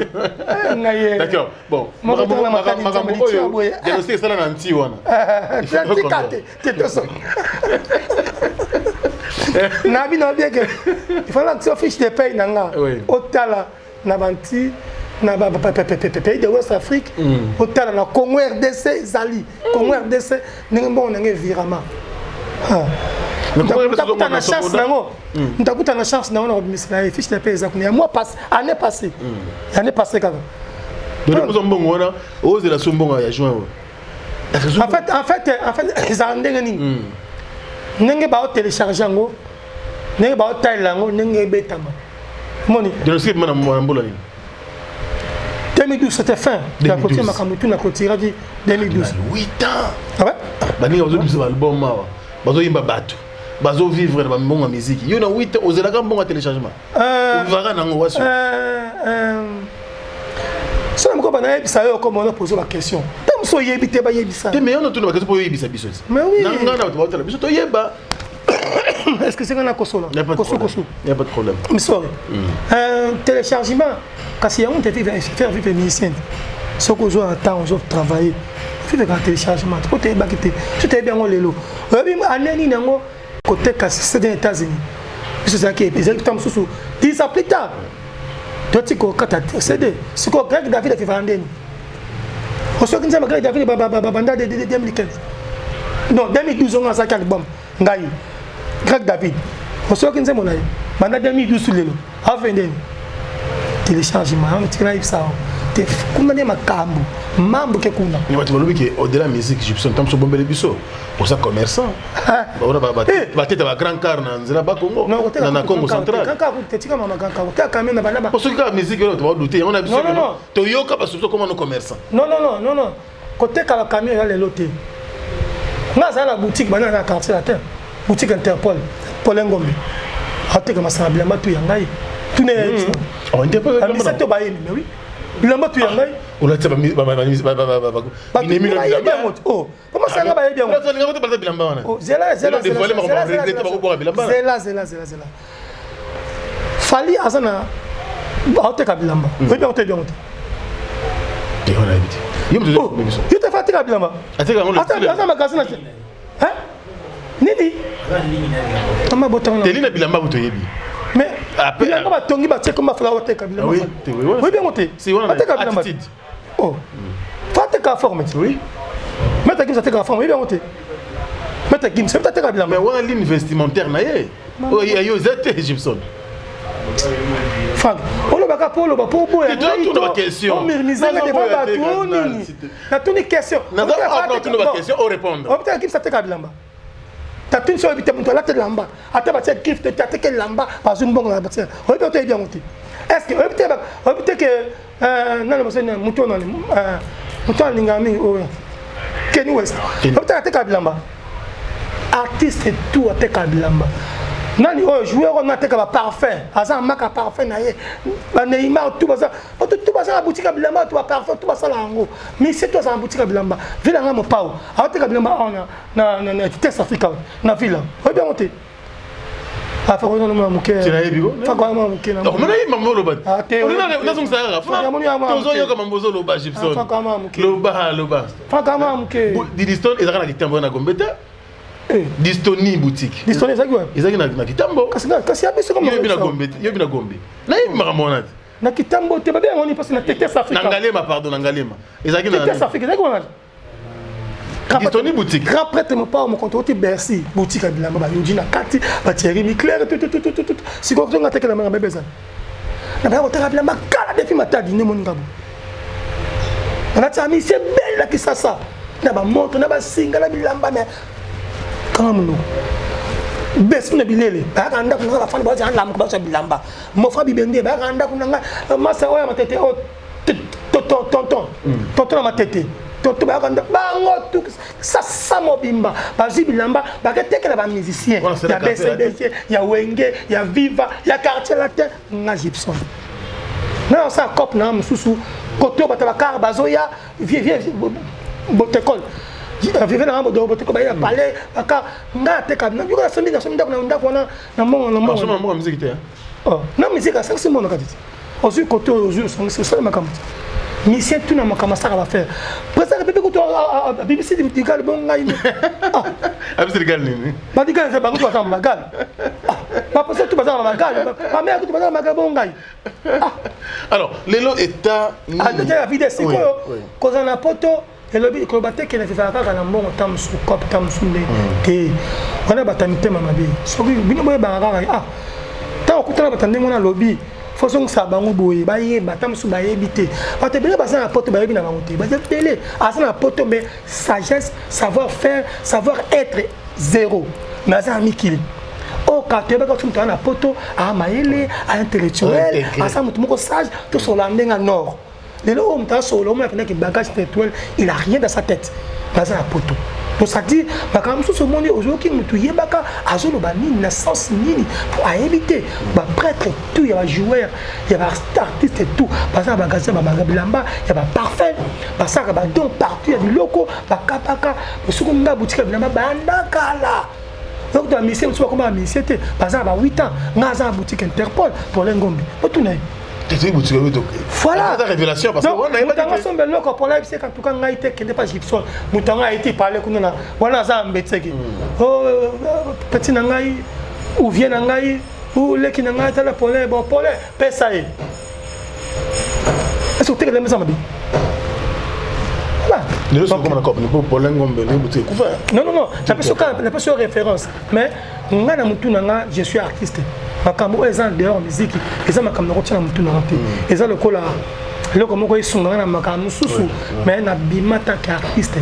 ngai. D'accord, bon, makambo oyo diagnostic esala na nti wana. Tika te te, toso na bino bien ke il faut lakisa fiche de paye na nga, otala na banti na pays de West Afrique, otala na Congo RDC, ezali Congo RDC ndenge mbongo nange virama. Ntakuta na chance nango, ntakuta na chance nango na kobimisa na ye fiche de paye eza kuna ya mois passé, année passée, année passée kaka. Donc mbongo wana ozela so mbongo ya juin oyo? En fait, ezala ndenge nini? Ndenge baotélécharge yango, ndenge baotalela yango, ndenge ebetama, moni. Diagnostic ebima na mbula nini? 2012, c'était fin ya clôture, makambo tu na clôturaki 2012. 8 ans. Ah ouais. Baninga bazobimisa baalbum awa, bazoyimba, bato bazovivre na bambongo ya miziki. Yo na 8 ans ozelaka mbongo ya téléchargement, ovivaka nango waso? So na moko banayebisa yo okoma wana pose baquestion te mosu oyebi te, bayebisa. Te, mais yo natuna baquestion mpo oyebisa biso ti. Mais oui. Na ngai na bato baotala biso toyeba. Est ce que c'est nga na kosola? Y a pas de Koso. problème. Koso. Y a pas de problème. I'm sorry. Téléchargement kasi yango te faire vivre musicien. Soki ozwa na temps, ozo travailler, vivre kaka téléchargement po toyebaki te. So toyebi yango lelo, oyebi année nini yango koteka CD na États-Unis? Biso ezalaki, ezalaki ta mosusu 10 ans plus tard toti kokata CD. Sikoyo Greg David afivaka ndeni? Osoki nzambe Greg David banda 2015, non, 2012 ongo asalaki album. Ngai Greg David osoki nzembo na ye banda 2012 lelo afe ndeni? Téléchargement yango tikala yebisa te kuna nde makambo mambo ke kuna. Bato balobi ke au-delà musique, Gibson ntango bombele biso oza commerçant, baona bateta ba grand car na nzela Bakongo, na Congo Central. Soki kaka musique oyo bato baodute yango na biso, toyoka basusu okoma no commerçant. Non, non, non, non, non, koteka bacamion eza lelo te. Nga azala na boutique banda na Quartier Latin, boutique Interpol, Paul Ngombe ateka masanga, bilamba tu ya ngai tuna ya to bayemi. Mais oui, bilamba tu ya ngai. Olatisa bayebi yango. Masanga bayebi yango. Zela, zela, zela, zela, zela, zela. Fally aza na aoteka bilamba, oyebi yango? Toyebi yango te. Yo te, fa ateka bilamba, aza magasin na nini ama botanga. Teli na bilamba bo toyebi. Mais bilamba batongi batie koma fala oteka bilamba, oyebi yango te? Ateka bilamba, oh, fa ateka forme. Oui. Maître Gims ateka forme, oyebi yango te? Maître Gims ateka bilamba. Mais wana ligne vestimentaire na ye, oyo yo eza te, Gibson. Frank, olobaka mpo oloba mpo oboya omirmisanga devant bato o nini? Natuni question. Orépondre. Gims ateka bilamba, tatuni so oyebi te. Moto alata elamba, ata batia griffe te, ateka elamba, bazwi mbongo na batia. Oyebi te? Oyebi yango te? Est ce que oyebi te? Oyebi te ke nani bosani moto nani, moto alingaka mingi oyo, Kenny West, oyebi te ateka bilamba? Artiste tout ateka bilamba. Nani oyo joueur oyo nateka baparfum, aza maka parfum na ye, baneymar tout, baza bato tout baza na boutique ya bilamba, bato baparfum tout basala yango. Misie tout aza na boutique ya bilamba. Ville yanga mopao aoteka bilamba awa na Test Africa na ville, oyebi yango te? Tozoyoka mambo ozoloba, Gibson, loba, loba. Didistone ezalaka na Kitambo, na Gombe te. Distoni boutique. Distoni ezalaki wapi? Ezalaki na Kitambo. Kasi ya biso. Yoyebi na Gombe te, yoyebi na Gombe, nayebi makambo wana te. Na Kitambo te, babe yango ni mpasi na Tetes Africa. Na Ngalema, pardon, na Ngalema ezalaki. Na Tetes Africa ezalaki wana. Distoni boutique. Grand prêtre mopao mokonto oti Bercy, boutique ya bilamba, bayuji na kati, batieri miclaire tututututu. Sikoyo tonga tekela manga bebe ezali na baya koteka bilamba kala depuis Matadi. Nde moni ngabo nalati ya misi ebele na Kisasa, na bamoto, na basinga, na bilamba. Me kanga monoko besi na bilele, bayaka ndako nanga, bafandi, bazala lamuka, bazwa bilamba. Mofa bibende bayaka ndako na ngai, masa oyo ya Matete oyo, tonton, tonton na Matete, tonton, bayaka ndako bango tu sasa mobimba, bazwi bilamba, baketekela bamusicien ya BCBC, ya Wenge, ya Viva, ya Quartier Latin. Nga Gibson na osala cope na mosusu kote oyo bato bakar bazoya botekole vive nanga boteko baye na palais bakar. Nga ateka yoka, nasombi, nasombi ndako na ndako wana na mbongo na mbongo musique te. Na musique asangisi mbongo na kati te. Ozwi kote oyo, ozwi, osangisi, osala makambo te. Musicien tuna makambo asalaka, bafaire président République kutu abibisi digal bo ngai. Abisi digal nini? Badigal eza bango tu baza na magal, baposa tu baza na magal, bamere kutu baza na magal bo ngai. Alors lelo état ya vide sikoyo, kozala na poto elobi koloba te kende ezala kaka na mbongo ta mosusu cope ta mosusu nde te wana. Bato ya mitema mabe, soki bino boyebaka kaka, ah, ntango okutana bato ndenge wana, alobi fo zongisa bango boye, bayeba ta mosusu bayebi te. Bato ebele baza na poto, bayebi na bango te. Baza ebele aza na poto, mais sagesse, savoir faire, savoir être zéro. Mais aza na mikili oyo kaka toyebaka soki moto aza na poto, aa mayele, a intellectuel, aza moto moko sage, tosolola ndenge ya nord. Lelo oyo moto asolola, omona pendaki bagage intellectuel, il a rien dans sa tête, baza na poto. Donc ça dit makambo mosusu omoni, ozoyoki motu, yebaka azoloba nini, na sens nini, po ayebi te. Baprêtre tout, ya bajoueur, ya baartiste tout, baza na bagazin, bamanga bilamba ya baparfum, basalaka badon partout ya biloko, bakapaka. Soki nga boutique ya bilamba banda kala, donc bamisie mosusu bakoma bamisie te, baza na ba 8 ans. Nga aza na boutique Interpol, Paulin Ngombi, otuna ye. Voilà, révélation, parce que moto yango asomba eloko, Paulin ayebisaka en tout cas ngai te, kende pa Gibson. Moto yango ayeti pale kuna na wana, aza mbetseki petit na ngai ou vie na ngai ou leki na ngai, tala Paulin, bon, Paulin pesa ye. Est ce que otekela mesa mabe? Lelo soki okoma na cope po Paulin Ngombe, ndenge boutique ekufa. Non, non, non, napesi napesi yo référence, mais nga na mutu na nga, je suis artiste. Makambo oyo eza dehors musique, eza makambo nakotia na mutu na nga te. Eza lokola eloko moko esungaka na makambo mosusu, mais nabima tant que artiste.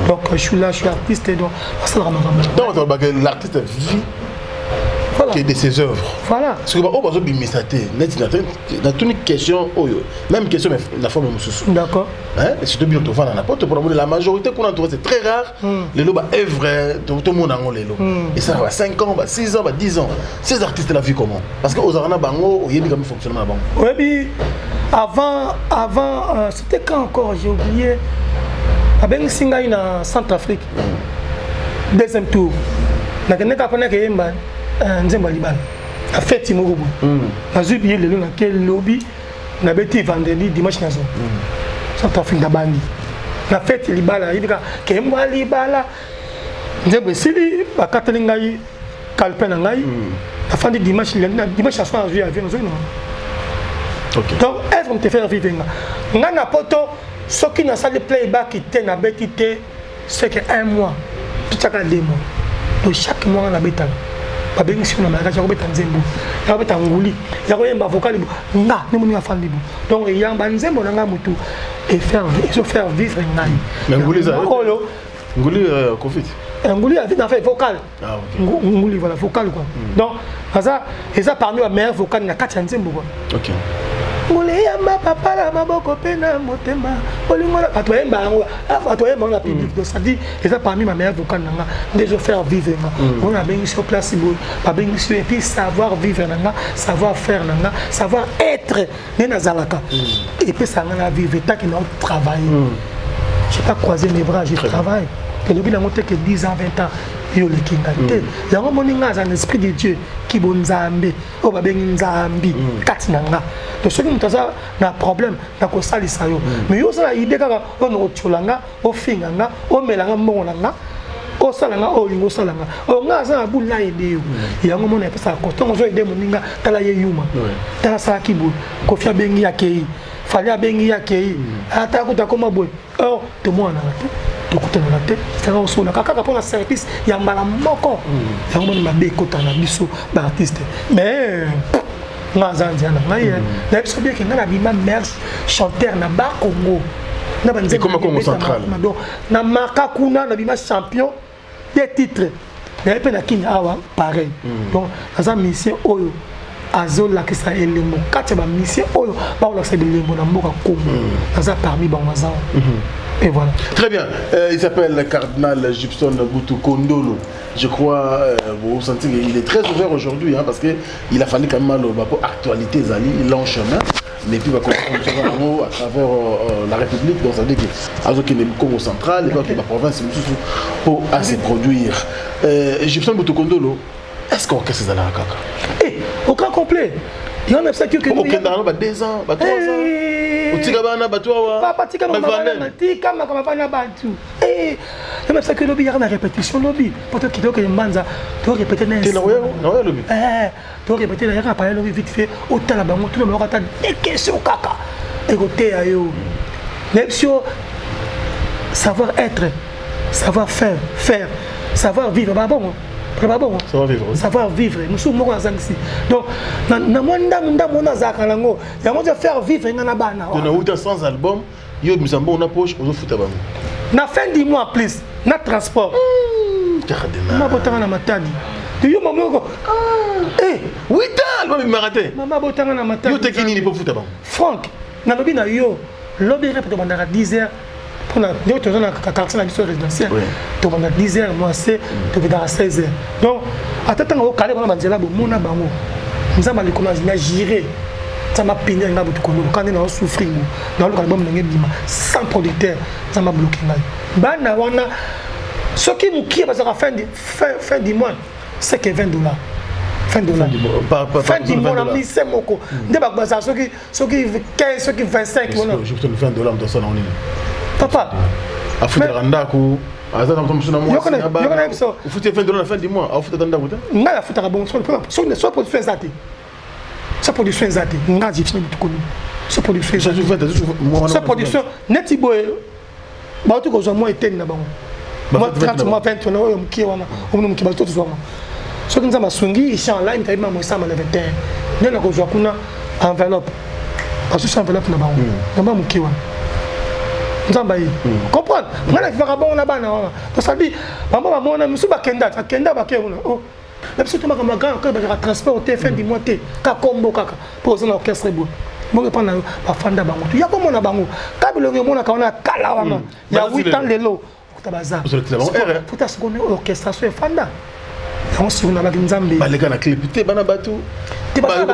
Donc je suis là, je suis artiste, donc nasalaka makambo. Donc tolobaka l'artiste vit voilà. que de ses œuvres. Voilà. Soki baoyo bazobimisa te, neti natuni question oyo, même question mais na forme mosusu. D'accord. Hein? Surtout bino tovanda na poto, mpona la majorité kuna en tout cas c'est très rare. Lelo baœuvre tomona yango lelo esalaka ba 5 ans, ba 6 ans, ba 10 ans. Ces artistes la vie comment? Parce que ozalaka na bango, oyebi kami fonctionnement na bango. Oyebi, avant, c'était quand encore, j'ai oublié, abengisi ngai na Centrafrique, deuxième tour, nakende kaka mpona keyemba nzembo ya libala na feti moko boye. Nazwi biye lelo, nake lobi, nabeti vendredi, dimanche nazo Centrafrique, nabandi na feti libala, nayebi kaka keyembo ya libala. Nzembo esili, bakateli ngai calepin na ngai, nafandi dimanche, dimanche na soir nazwi avion, nazwi na. Donc œuvre me faire vivre nga. Nga na poto, soki nasali playback te, nabeti te, c'est que un mois, totiaka 2 mois. Donc chaque mois nga nabetaka, babengisi yo na mariage, ya kobeta nzembo, ya kobeta nguli, ya koyemba vocal nga nde moninga afandi bo. Donc eyamba nzembo na ngai motu ezo faire vivre ngai. Mais nguli eza oyo. Nguli Covid. Nguli na fait vocal. Ah, ok. Nguli, voilà, vocal quoi. Donc aza eza parmi ba meilleur vocal na kati ya nzembo quoi. Ok. Ngoleyamba papa na maboko mpe na motema bolingo na bato bayemba yango, bato bayemba yango na public. Donc ça dit eza parmi ma meilleure vocale na nga nde ezo faire vivre nga. Oyo nabengisi yo place boye, babengisi yo, et puis savoir vivre na nga, savoir faire na nga, savoir être nde nazalaka, epesa nga na vivre tant que nao travailler. J'ai pas croisé mes bras, je travaille. Elobi nango te ke 10 ans, 20 ans yo oleki ngai te. Yango moni nga aza na esprit de Dieu, kibo Nzambe oyo babengi Nzambi kati na nga. To soki moto aza na problème, nakosalisa yo. Mais yo oza na idée kaka oyo nakotiola nga, ofinga nga, omela nga mbongo na nga, osala nga oyo olingi osala nga. Oyo nga aza na bule na aide yo. Yango mona epesaka ntongo ozo aide moninga, tala ye yuma, tala asalaki boye. Kofi abengi, akei. Fali abengi ye, akei. Ata kuta akoma boye, or tomonanaka te, tokutanaka te, saka osolaka kaka mpona service ya mbala moko. Yango moni mabe ekotaka na biso baartiste. Mais nga aza nzela na ngai, nayebi so bien ke ngai nabima meilleur chanteur na Bakongo na banzembo Congo Central. Donc na maka kuna nabima champion des titres, nayebi mpe na Kini awa pareil. Donc naza musicien oyo azolakisa elembo kati ya bamusicien oyo bakolakisa bilembo na mboka Congo. Naza parmi bango, naza et voilà. Très bien. Il s'appelle Cardinal Gibson Boutou Kondolo. Je crois, vous sentez qu'il est très ouvert aujourd'hui, hein, parce qu'il a fallu quand même mal pour actualité, Zali, il chemin. Mais puis, va comprendre à travers la République, donc ça veut dire que le Congo central, et puis la province, pour à se produire. Gibson Boutou Kondolo, est-ce qu'on casse les kaka? Eh, au grand complet. Il y en a ça qui okendaka ba 2 ans, ba 3 ans, otika bana bato awa. Papa, tika makambo, tika makambo bana bantu. Eh, yebisaki lobi, yaka na répétition lobi po tokende, okende mbanza, torépété na Naoya lobi. Torépété na yaka na palais lobi vite fait, otala bango, tuna bango ata deux questions kaka, ekoteya yo. Nayebisi yo, savoir être, savoir faire, faire, savoir vivre, babongo babongo. Savoir vivre. Savoir vivre mosusu moko nazangisi. Donc na mwa ndambu ndambu wana azalaka nango, yango te faire vivre nga na bana. Nauta sans album, yo obimisa mbongo na poche, ozofuta bango. Na fin du mois, plus na transport. Mama botanga na Matadi, yo mama moko. 8 ans album ebimaka te. Mama botanga na Matadi. Yo teki nini mpo futa bango? Frank, nalobi na yo, lobi rep tobandaka 10 heures mpona ndenge toza na quartier na biso résidentiel. Tobanda 10 heures moins c, tobendaka 16 heures. Donc ata ntango okale bana banzela, bomona bango. Nzambe alikolo na jire, Nzambe apini nga butu kololo kande na osouffrir bo naoluka album ndenge ebima sans producteur. Nzambe abloke ngai bana wana. Soki mokie bazalaka fin du mois, c'est que 20 $, fin dollar, fin du mois na mise moko nde bazala soki 15, soki 25 wana. 20 $ moto asala nini? Papa. Afutaka ndako, aza na mosusu na mwasi. Ofuti 20 $ na fin du mois, afuta ndako te. Ngai afutaka bongo soki so production eza te, so production eza te. Ngai Gibson Bitukoni, so production eza te, so production neti boye, bauti kozwa mwa eteni na bango, mwa 30, mwa 20 wana oyo mokie wana, omona mokie bato tozwanga. Soki Nzambe asungi, inchallah, tayebi mamo esama na 21 nde nakozwa kuna enveloppe, basusu enveloppe na bango na mwa mokie wana. Nzambe aye comprendre ngai navivaka bongo na bana wana. Tosali bango, bamona mosusu bakenda, akenda, bake kuna na biso te. Makambo ya grand orchestre, bazalaka transport te, fin du mois te, ka kombo kaka mpo oza na orchestre boye bongo epa na yo. Bafanda bango tu ya komona bango ka bilongi omonaka wana kala wana ya 8 ans, lelo okuta baza futa. Sikoyo orchestration efanda yango, sikoyo nabaki Nzambe. Baleka na clip te, bana bato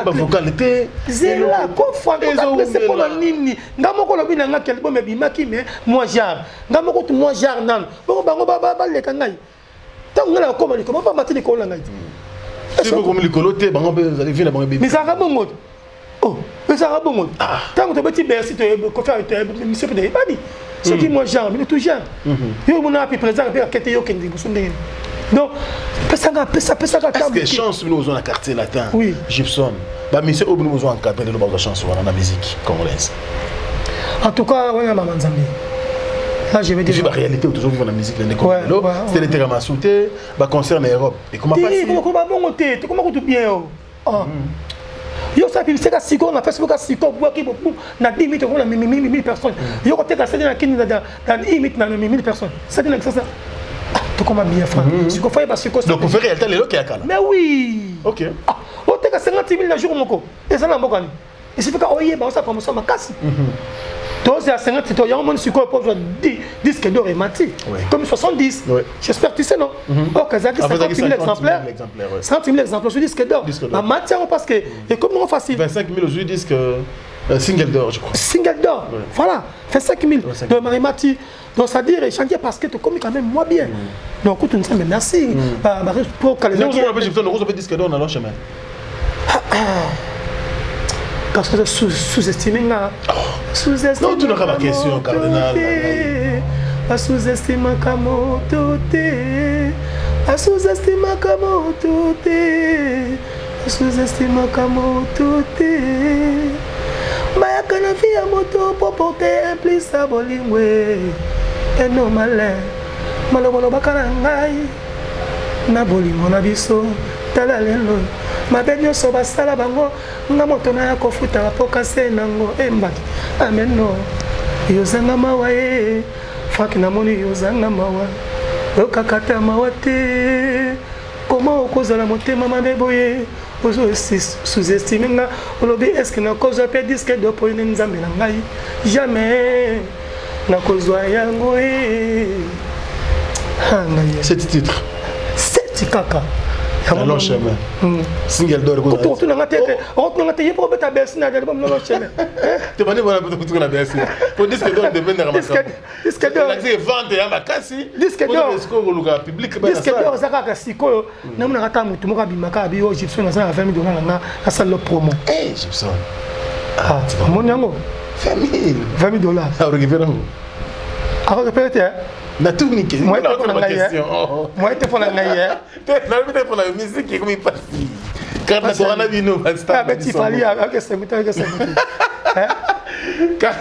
bavocal te. Zela kofanda mpona nini? Nga moko olobi na nga ke album ebimaki, mais moi genre nga moko tu moi genre nano bongo bango baleka ngai. Ntango ngai nakokoma likolo, bamati likolo na ngai. Soki likolo te, bango mpe ezali vie na bango. Ezalaka bongo, oh, ezalaka bongo. Ntango tobeti Bercy, mission mpe toyebani. Soki moi genre bino tout genre yo omona api président mpe akete, yo okende liboso ndenge. Donc pesanga, pesa, pesaka. Est-ce que chance bino ozwa na Quartier Latin? Oui. Gibson, bamission oyo bino bozwa encadré lelo, bazwa chance wana na musique congolaise? En tout cas wana mama Nzambe, là je vais dire. Ba réalité toujours vivre na musique na ndeko lelo, c'était le terrain te, ba concert na Europe ekoma pasi. Ekoma bongo te, tokoma kutu bien o. Yo osala publicité ka sikoyo na Facebook, ka sikoyo obwaki na 10 minutes, okomona 1000 personnes. Yo koteka sadi na Kini na 1 minute na 1000 personnes, sadi na Kisasa. Tokoma bien, frère. Sikoyo fayeba sikoyo. Donc ofait réalité lelo ke ya kala. Mais oui. Ok. Oteka 50 000 na jour moko, eza na mboka nini? Esifika oyeba osala promotion makasi. Tozela 50 to yango moni sikoyo mpo ozwa disque d'or emati comme 70. J'espère, tu sais, non? Ok, ezalaki 50 000 exemplaires, 50 000 exemplaires sur disque d'or, bamati yango parce que ekomi nango facile. 25 000 ozwi disque single d'or, je crois. Single d'or, voilà, 25 000 de marimati. Donc c'est à dire échanger parce que tokomi quand même moins bien. Donc kutu Nzambe merci po disque d'or na long chemin. Parce que sous-estimé nga. Sous-estimé. Tunaka ba question, cardinal. Basous-estimaka moto te, basous-estimaka moto te, basous-estimaka moto te. Bayaka na vie ya moto po porte un plus ya bolingo eno malin. Maloba lobaka na ngai na bolingo na biso, tala lelo mabe nyonso basala bango, nga moto na ya kofuta bapokase nango embaki ameno. Yozanga mawa ye Frank, namoni yozanga mawa, oyokaka ta mawa te. Koma okozala motema mabe boye, ozo sous-estime nga. Olobi est-ce nakozwa mpe disque d'or po ene Nzambe na ngai? Jamais nakozwa yango e ngai. Sept titres. Sept kaka. Na long chemin, single d'or. Otunanga te, otunanga te, ye mpo obeta Bercy na album na long chemin. Te bani bona kutuka na Bercy po disque d'or dependaka makambo. Disque d'or vente ya makasi. Disque d'or sikoyo koluka public. Disque d'or eza kaka sikoyo namonaka ata motu moko abimaka abi oyo Gibson aza na 20 000 $ na nga, asala promo. Gibson. Omoni yango. 20 000. 20 000 dollars. Arécupéré yango. Arécupéré te. Natuni. Moye te mpo na ngai, moye te mpo na ngai. Nalobi te mpo na musique ekomi pasi kaka na bino. Abeti Fally akesengu te, akesengu te. 50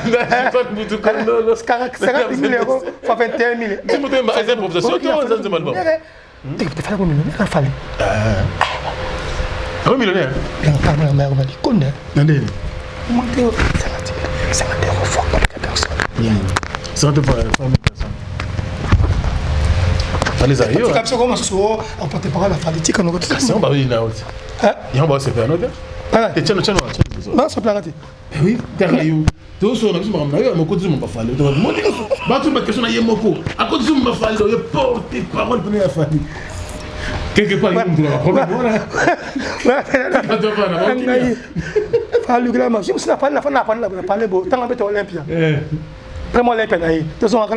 000 euros fois 21 000. Eza improvisation to eza nzembo album? Te, Fally ko millionnaire, Fally. Ako millionnaire. Pardon, na likonde. Na ndeni? Monte 50 euros fois combien de personnes? 50 fois 100 000 personnes. Fally eza yo. Tika biso koma susu o porte parole ya Fally, tika noko. Kasi yango baoyi na yo te, yango baosepela no te. Te, tiano tiano. Basepelaka te. Oui, tanga yo tozosola na biso makambo na yo, mokotisi mo baFally, bato baquestion na ye moko akotisi mo baFally, oye porte parole mpena ya Fally quelque part, ye mutu na baproblème wana. Ngai falukela ma mosi na Fally na Fally na Fally bo ntango abeta Olympia, vraiment Olympia na ye tozongaka.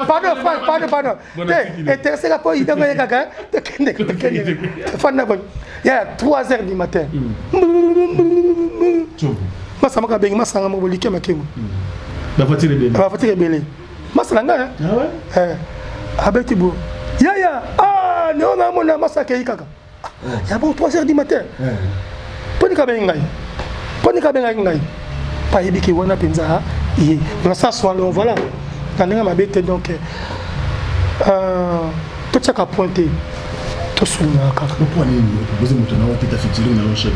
Pardon, pardon, pardon te, intéressé ka po idango ye kaka. Tokende, tokende. Fally na ya 3 heures du matin, masanga moko abengi masanga moko bolike makengo. Bavoiture ebele. Bavoiture ebele, masala ngai abeti bo yaya neo namona masa akei kaka ya bon 3 heures du matin. Mponi kabengi ngai, mponi kabengaki ngai, mpo ayebiki wana mpenza ye na sens wana. Donc voilà, na ndenge mabe te. Donc totiaka point te, tosololaka kaka. Mpo nini opropose moto na oteta featuring na long chemin?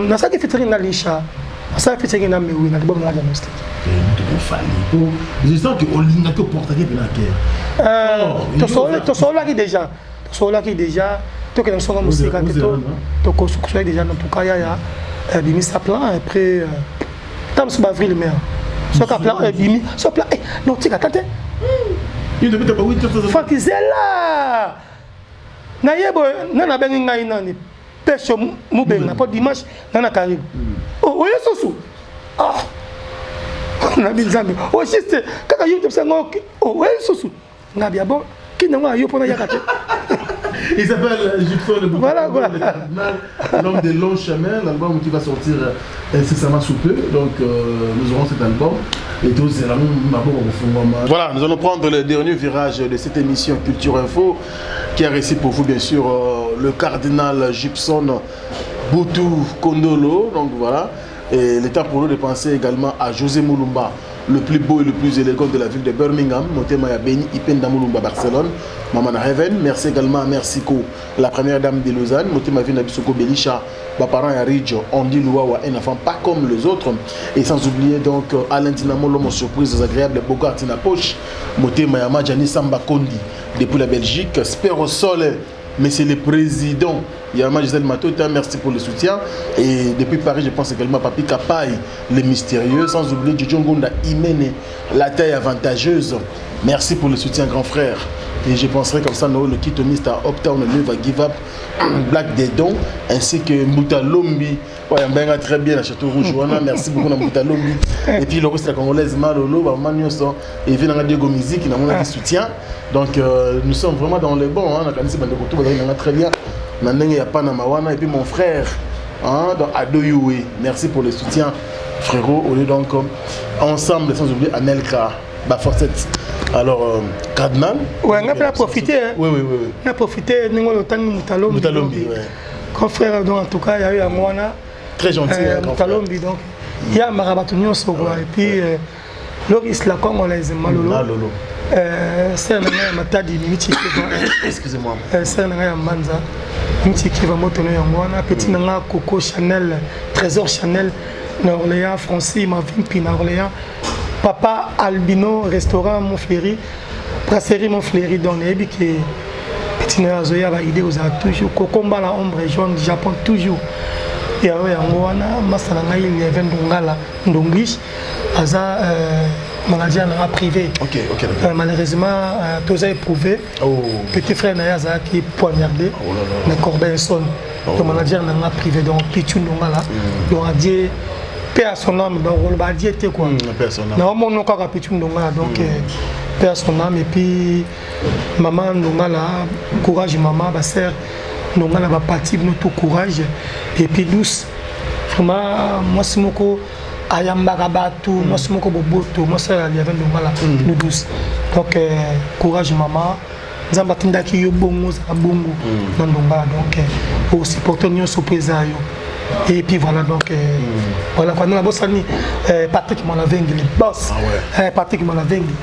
Nasalaki featuring na Lisha, nasalaki featuring na Mewi na album na diagnostic. Moto koFally po je sens que olingaki oportaki mpe na cœur. Tosololaki déjà, tosololaki déjà, tokende mosonga mosika te, tokosolaki déjà. En tout cas yaya ebimisa plan après ntango mosusu baavril mai, soki plan ebimi, so plan non, tika ta te. Frank, zela naye boye, nani abengi ngai, nani pesho mobenga mpo dimanche nga na karibu oye susu nabi Nzambe o juste kaka yo tobisa ngo oye susu ngabi ya bon kini yango ayo mpona yaka te. Il s'appelle Gibson le Voilà, voilà. L'homme des longs chemins, l'album qui va sortir incessamment sous peu. Donc nous aurons cet album. Et tout, c'est la Voilà, nous allons prendre le dernier virage de cette émission Culture Info qui a réussi pour vous, bien sûr, le cardinal Gibson Boutou Kondolo. Donc voilà. Et le temps pour nous de penser également à José Moulumba, le plus beau et le plus élégant de la ville de Birmingham, Motema ya Beni, Ipenda Moulumba Barcelone, Maman Heaven. Merci également à Mercico, la première dame de Lausanne, Motema Vina Bissoko Belisha, parent ya Ridjo, Andy Louawa, un enfant pas comme les autres. Et sans oublier donc Alain Dinamo, l'homme aux surprises agréables, Bogart na poche, Motema ya Majani Samba Kondi, depuis la Belgique, Spero Sole. Mais c'est le président Yama Gisèle Matota, merci pour le soutien. Et depuis Paris, je pense également à Papi Kapaï, le mystérieux, sans oublier Jojo Ngonda Imene, la taille avantageuse. Merci pour le soutien, grand frère. Et je penserai comme ça, Noël, le Kitomiste à Uptown, Never Give Up, Black Dedon, ainsi que Mouta Lombi. Ouais, Mbenga très bien, la Château Rouge. Wana. Merci beaucoup, na Mouta Lombi. Et puis, le reste, la Congolaise, Malolo, Maman Nyonso, et vient Diego Musique, il a qui soutient. Donc, nous sommes vraiment dans les bons. Hein, on a très bien. Na ndenge ya Panama wana. Et puis, mon frère, hein, dans Ado Yue. Merci pour le soutien, frérot. On est donc ensemble, sans oublier Anelka, Baforcette. Alors, Cardinal. Ouais, on a profité. Hein. Oui. On a profité, nous avons le Moutalombi. Moutalombi, ouais. Grand frère, donc en tout cas, il y a eu un moine. Très gentil. Moutalombi, donc. Il y a Marabatou Nyonso, quoi. Et puis, Loris, la Congolaise, Malolo. Malolo. C'est un Matadi, Mimichi. Excusez-moi. C'est un Manza. Mimichi qui va moto yango petit nanga Coco Chanel, Trésor Chanel, na Orléans, Francis, Mavimpi, na Orléans. Papa Albino, restaurant Montfleury, brasserie Montfleury, donc nayebi ke petit na azoya ba idée oza toujours Kokomba la ombre jaune Japon toujours. Yango yango wana masa na ngai Lieven Ndongala Ndonglish aza manager na privé. OK, Malheureusement toza éprouvé. Oh. Petit frère na ye azalaki poignardé Oh là là. na Corbeil-Essonnes. Oh. Le manager na nga privé donc Pichu Ndongala. Donc adieu paix à son âme, donc on va dire quoi. Paix à son âme. Na mon kaka Pichu Ndongala donc paix à son âme et puis maman Ndongala courage maman ba sœur Ndongala ba parti nous tout courage et puis douce vraiment moi c'est moko ayambaka bato mwasi moko boboto mwasi ya Liaven Ndongala nous douce donc courage maman nzambe atindaki yo bongo ozala bongo na Ndongala donc osupporte nyonso mpo eza yo. Et puis voilà donc voilà quoi. Nous avons Patrick Malavengi le boss. Ah ouais. Patrick Malavengi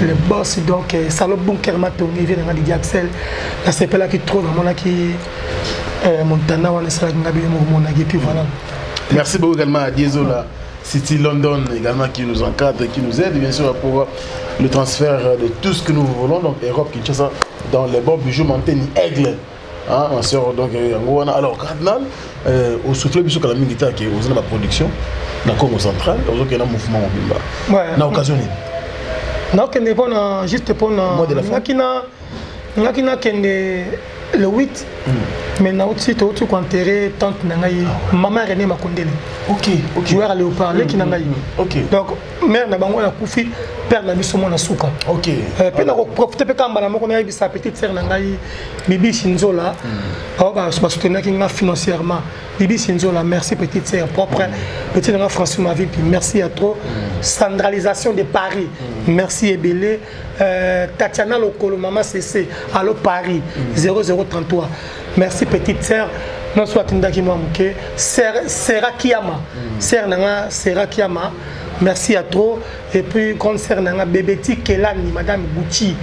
le boss donc Salop Bunker Matongi vient de Didier Axel la CPL qui trouve mon qui Montana wana sala ngabi mo mon et puis voilà. Merci beaucoup également à Diesola City London également qui nous encadre et qui nous aide bien sûr pour le transfert de tout ce que nous voulons donc Europe Kinshasa dans les bons bijoux Montaigne Aigle. Hein, ma soeur, donc, alors, Cardinal, au souffle, biso kala mingi ta ke oza na ba production na Congo central, ozo ke na mouvement mobimba. Ouais. Na occasion nini? Na okende mpona juste mpona Mois de la fin. Ngaki nakende le 8 mais nauti touti koenterre tante na ngai mama René Makondele. OK. Joueur à Léopard leki na ngai. OK. Donc mère na bango akufi, père na biso mwana suka. OK. Mpe na koprofite mpe kamba na moko nayebisa petite sœur na ngai Bibi Shinzola oyo basoutenaki nga financièrement. Bibi Shinzola, merci petite sœur propre. Petite nanga François Mavi, puis merci à trop. Centralisation de Paris, merci Ebele. Tatiana Lokolo, Mama CC, allo Paris, 0033. Merci petite sœur. Non soit tindaki mwa moke. Sera Kiyama. Sœur nanga Sera Kiyama. Merci à trop. Et puis grande sœur nanga Bébéti Kelani, Madame Gucci,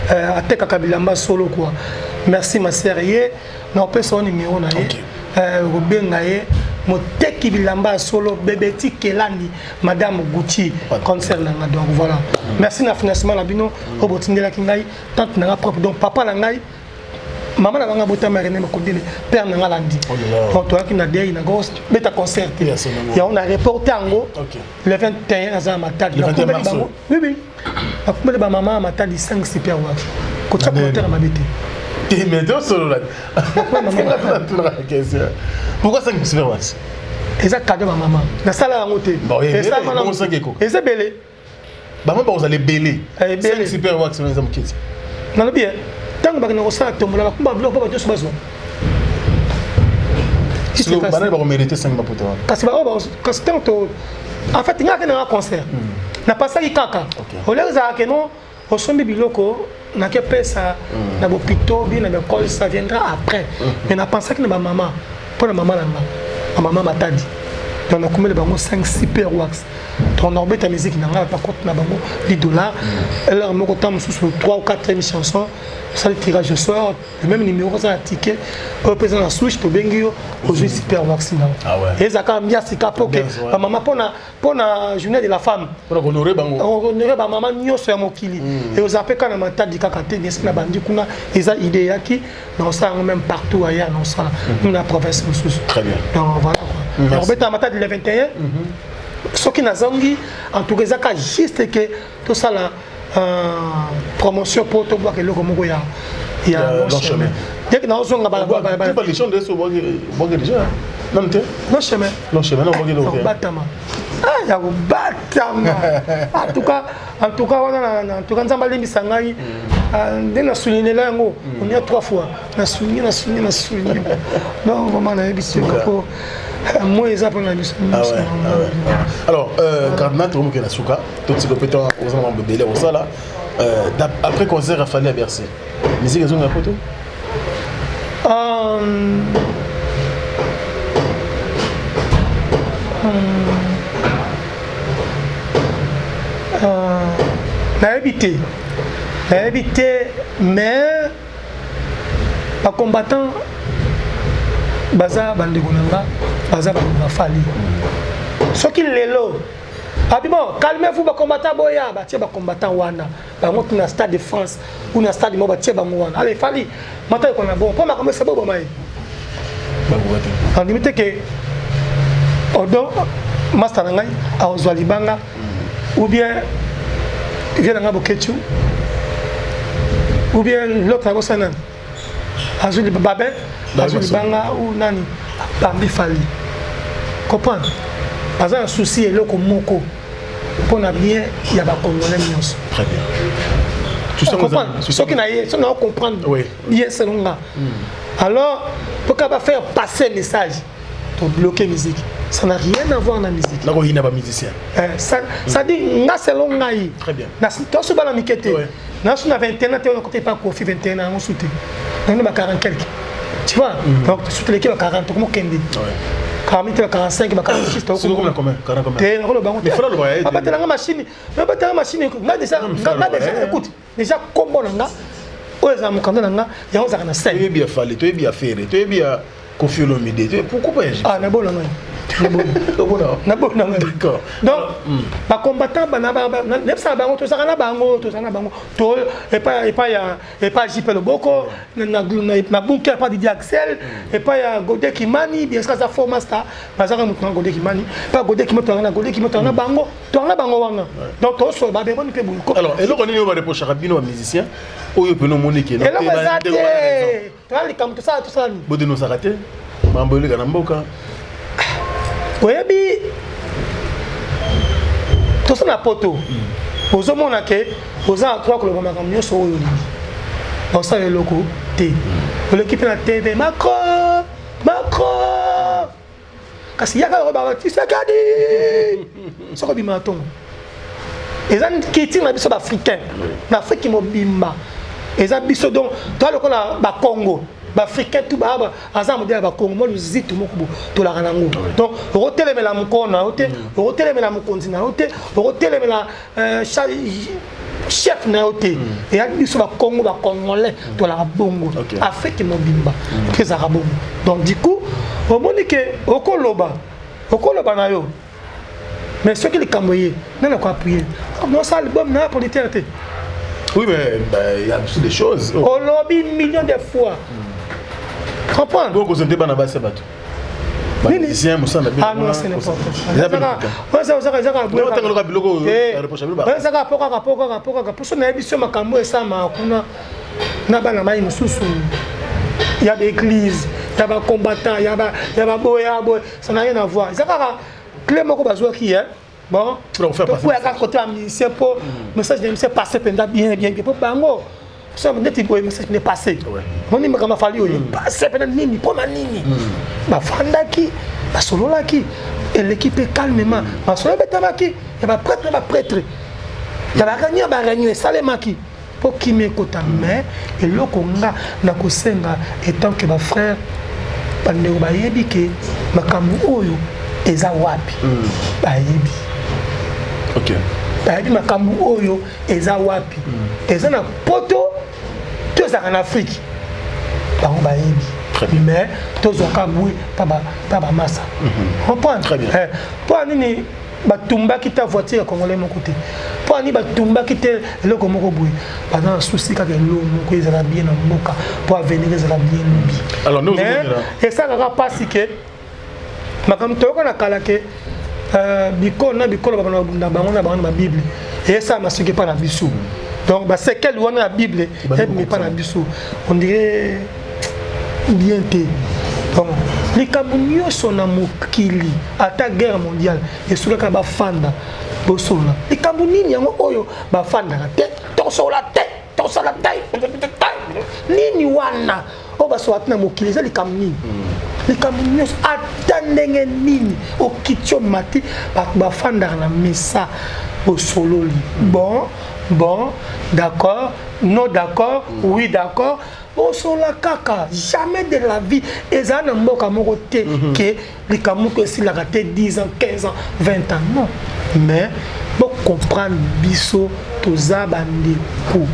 ateka kabilamba solo quoi. Merci ma sœur ye. Na opesa son numéro na ye. OK. Robenga ye moteki bilamba solo Bébéti Kelani, Madame Gucci, grande sœur nanga donc voilà. Merci na financement na bino oyo botindelaki ngai tante nanga propre donc papa na ngai maman na banga botama René Makondele père nanga landi. Oh là là. Donc toyaki na dei na grosse beta concert. Yes, on a Ya on a reporté yango OK. le 21 naza na Matadi. Le 21 Nakumbeli mars. bango. Oui. Nakumbeli ba mama ya Matadi 5 super wax. Kotia Na ndenge. commentaire mabe te. Te mais to solo la. Question. Pourquoi 5 super wax? Eza cadeau ba mama. Nasala yango te. Bon, ebele, Eza mana bongo 5 ekoka. Eza ebele. Ba mama bazala ebele. Eh, ebele. 5 super wax wana eza moketi. Nalobi ye, ntango bakende kosala tombola bakumba biloko mpo bato nyonso bazwa. Siko banani bakomérite 5 maputa wana? Kasi ba oyo kasi ntango to en fait nga akende nga concert napasaki kaka OK. oleki ezalaka ke non osombi biloko nakepesa na bopito bien na bekole, ça viendra après, mais napensaki na bamama mpo na mama na nga bamama Matadi donc nakomeli bango 5 super wax. Donc nakobeta musique na ngai, bakote na bango 10 dollars. Eloko moko, ntango mosusu 3 ou 4 chanson, osali tirage au sort, le même numéro oza na ticket oyo mpe eza na souche, tobengi yo, ozwi super maxi nango. Ezalaka ambiance ka po ke bamama, mpona Journée de la femme, honorer bamama nyonso ya mokili. Ozala mpe kaka na Matadi kaka te, bien na bandi kuna, eza idée eyaki na osala yango même partout ailleurs, na osala na province mosusu. Donc voilà quoi, nakobeta na Matadi le 21 soki nazongi. En tout cas, ezaka juste ke tosala promotion mpo tobwaka eloko moko ya long chemin dès que naozonga. Long chemin. Long chemin. Kobatama ya kobatama, en tout cas wana, en tout cas Nzambe alimbisa ngai nde nasoulignela yango onia trois fois, nasouligne, nasouligne, nasouligne. Donc vraiment nayebi siko moi eza mpona biso. Alors, cardinal, tokomoke na suka, totika mpe oza na mambo ebele kosala. Après concert afali ya Bercy, musique ezonga poto? Nayebi te, nayebi te, mais bacombattant baza bandeko na nga, baza bandeko bafali. Soki lelo abi bon, calmez-vous bacombattant, boya batie bacombattant wana bango tuna Stade de France ou na stade moko, batie bango wana. Ale Fali mata ekona bon mpo makambo ese boboma ye, andimi te ke odo master na ngai akozwa libanga ou bien vie na ngai Boketu ou bien l'autre akosala nani, azwi babin, azwi libanga ou nani, bambi Fali. Comprendre, baza na souci eloko moko mpona bien ya bacongolais nyonso. Très bien. Soki na ye, soki na comprendre bien, selon nga, alors pourquoi ba faire passer message to bloquer musique? Ça n'a rien à voir na musique. Nakoyina bamusicien. Ça, ça dit nga, selon ngai. Très bien. Toso bana mike te, naso na 21 ans te, ona kote pa Kofi 21 ans yango su te, nango ba 40 quelque, tu vois. Donc surtout leki ba 40 tokomokende 40 te, ba 45, ba 46. Te, nakoloba bango te, abatelanga machine, abatelanga machine. Nga déjà, nga déjà, écoute, déjà kombo na nga oyo ezala mokanda na nga, yango ezalaka na scène. Toyebi ya Fali, toyebi ya Ferre, toyebi ya Kofi Olomide, pourquoi pas? Ah, nabona ngai, nabona ngai. Donc bacombattant nayebisaka bango, tozalaka na bango, tozala na bango to epai ya epai JP Loboko na bunker, epai Didi Axel, epai ya Gode Kimani. Bien sûr aza fort master, bazalaka moto na Gode Kimani, epai Gode Kimani, tozalaka na Gode Kimani, tozalaka na bango, tozalaka na bango wana. Donc tosola babeboni mpe boye. Alors, eloko nini oyo bareprochaka bino bamusicien oyo pene omoni ke? Eloko eza te, toza likambo tosala, tosala nini? Bodenosaka te makambo eleka na mboka? Oyebi, toza na poto, ozomona ke oza na droit koloba makambo nyonso oyo olingi, osala eloko te. Oleki mpe na TV, Macron, Macron, kasi yaka kolobaka Tshisekedi soki obima na ntongo. Eza culture na biso baafricain, na Afrique mobimba eza biso. Donc toa lokola Bacongo, baafricain tout baa aza modèle ya Bakongo, mwa luzitu moko bo tolaka nango. Donc okotelemela mokolo na yo te, okotelemela mokonzi na yo te, okotelemela chef na yo te. Eya biso Bakongo, bacongolais tolaka bongo. Afrique mobimba mpe ezalaka bongo. Donc du coup omoni ke okoloba, okoloba na yo, mais soki likambo ye nani akoappuyer, nosala album na producteur te. Oui, mais il y a aussi des choses. Olobi million de fois, comprendre. Donc ozonte bana basi ya bato. Nini? Mosala. Ah non, c'est n'importe quoi. Biloko. Ezaka po kaka, po kaka, po kaka poso nayebi so makambo esamaka kuna na bana mai mosusu ya baéglise, ya bacombattant, ya baboya boye, ça n'a rien à voir. Eza kaka clé moko bazwaki. Bon, tokweyaka côté ya musicien mpo message na musicien passe mpenza bien bien bien, mpo bango so neti boye message ne passe. Moni makambo afali oyo passe mpena nini, mpona nini bafandaki, basololaki, eleki mpe calmement, masolo ebetamaki ya baprêtre na baprêtre, ya baréunion, ya baréunion esalemaki mpo kimia ekota. Mais eloko nga na kosenga etant que bafrère, bandeko bayebi ke makambo oyo eza wapi, bayebi. Bayebi makambo oyo eza wapi, eza na poto to ezalaka na Afrique, bango bayebi. Mais tozwaka bwi pa bamasa, comprendre mpo ya nini batumbaki ta voiture ya Congolais moko te, mpo ani batumbaki te eloko moko boye. Baza na souci kaka eloko moko ezala bien na mboka mpo avenir ezala bien lobi. Mais esalaka mpasi ke makambo toyoka na kala ke bikolo na bikolo babana babunda bango na bango na babible, esalama soki epa na biso. Donc basekele wana ya Bible ebimi epa na biso, on dirait bien te. Donc likambo nyonso na mokili, ata guerre mondiale, esukaka bafanda bosolola. Likambo nini yango oyo bafandaka te, tosolola te, tosala te, nini wana oyo basola te na mokili? Eza likambo nini? Likambo nyonso, ata ndenge nini okiti, omati, bato bafandaka na mesa, bosololi: bon, bon, d'accord, non, d'accord, oui, d'accord. Osola kaka. Jamais de la vie ezala na mboka moko te ke likambo moko esilaka te 10 ans, 15 ans, 20 ans, non. Mais bocomprendre, biso toza bandeko.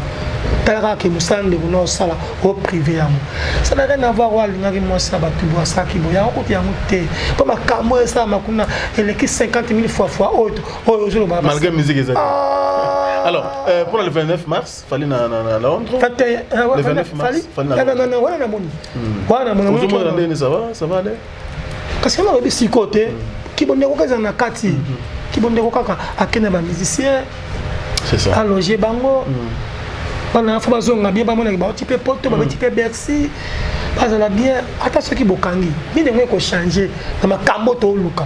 Tala kaka ke mosala ndeko na osala o privé yango, ça n'a rien à voir. Oyo alingaki mwasi ya bato bo asalaki bo yango kutu yango te, mpo makambo oyo esalama kuna eleki 50 000 fois fois oyo oyo ozoloba. Malgré musique ezali. Alors pour le 29 mars, Fally na Londres. 21. Le 29 mars, Fally na Londres. Wana namoni, wana namoni. Ozomona ndenge ça va, ça va aller. Kasi yango alobi sikoyo te, kibondeko kaka ezala na kati, kibondeko kaka akende bamusicien. C'est ça. Aloge bango bana, fo bazonga bien, bamonaki bauti mpe poto, babeti mpe Bercy, bazala bien. Ata soki bokangi nini, yango ekochange na makambo tooluka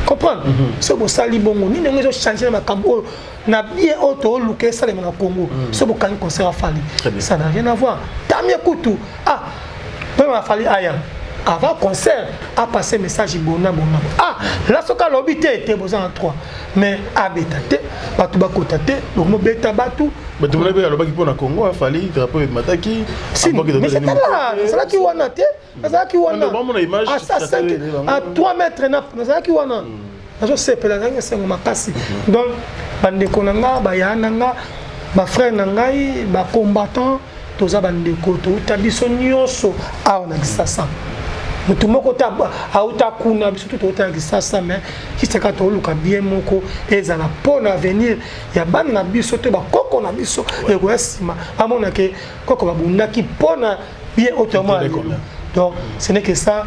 comprendre. Soki bosali bongo, nini yango ezochange na makambo oyo na bien oyo tooluka esalema na Congo? Soki bokangi concert a Fally, ça n'a rien à voir. Tamie kutu, ah, mpe a Fally aya avant concert, apasse message bona bona. Ah là, soki alobi te te, boza na 3, mais abeta te, bato bakota te, bokomobeta bato. Bato mona mpe alobaki mpo na Congo, a Fally drapeau emataki. Mais c'était là, nazalaki wana te, nazalaki wana à 3 mètres, nazalaki wana, nazosepela, nazalaki esengo makasi. Donc bandeko na nga, baya na nga, bafrère na ngai, bacombattant, toza bandeko, touta biso nyonso awa na Kisasa. Motu moko te auta kuna, biso to touta na Kisasa. Mais kisaka toluka bien moko ezala mpo na avenir ya bana na biso to bakoko na biso ekoya nsima, bamonake koko babundaki mpo na bien oyo toyamona lelo. Donc ce n'est que ça.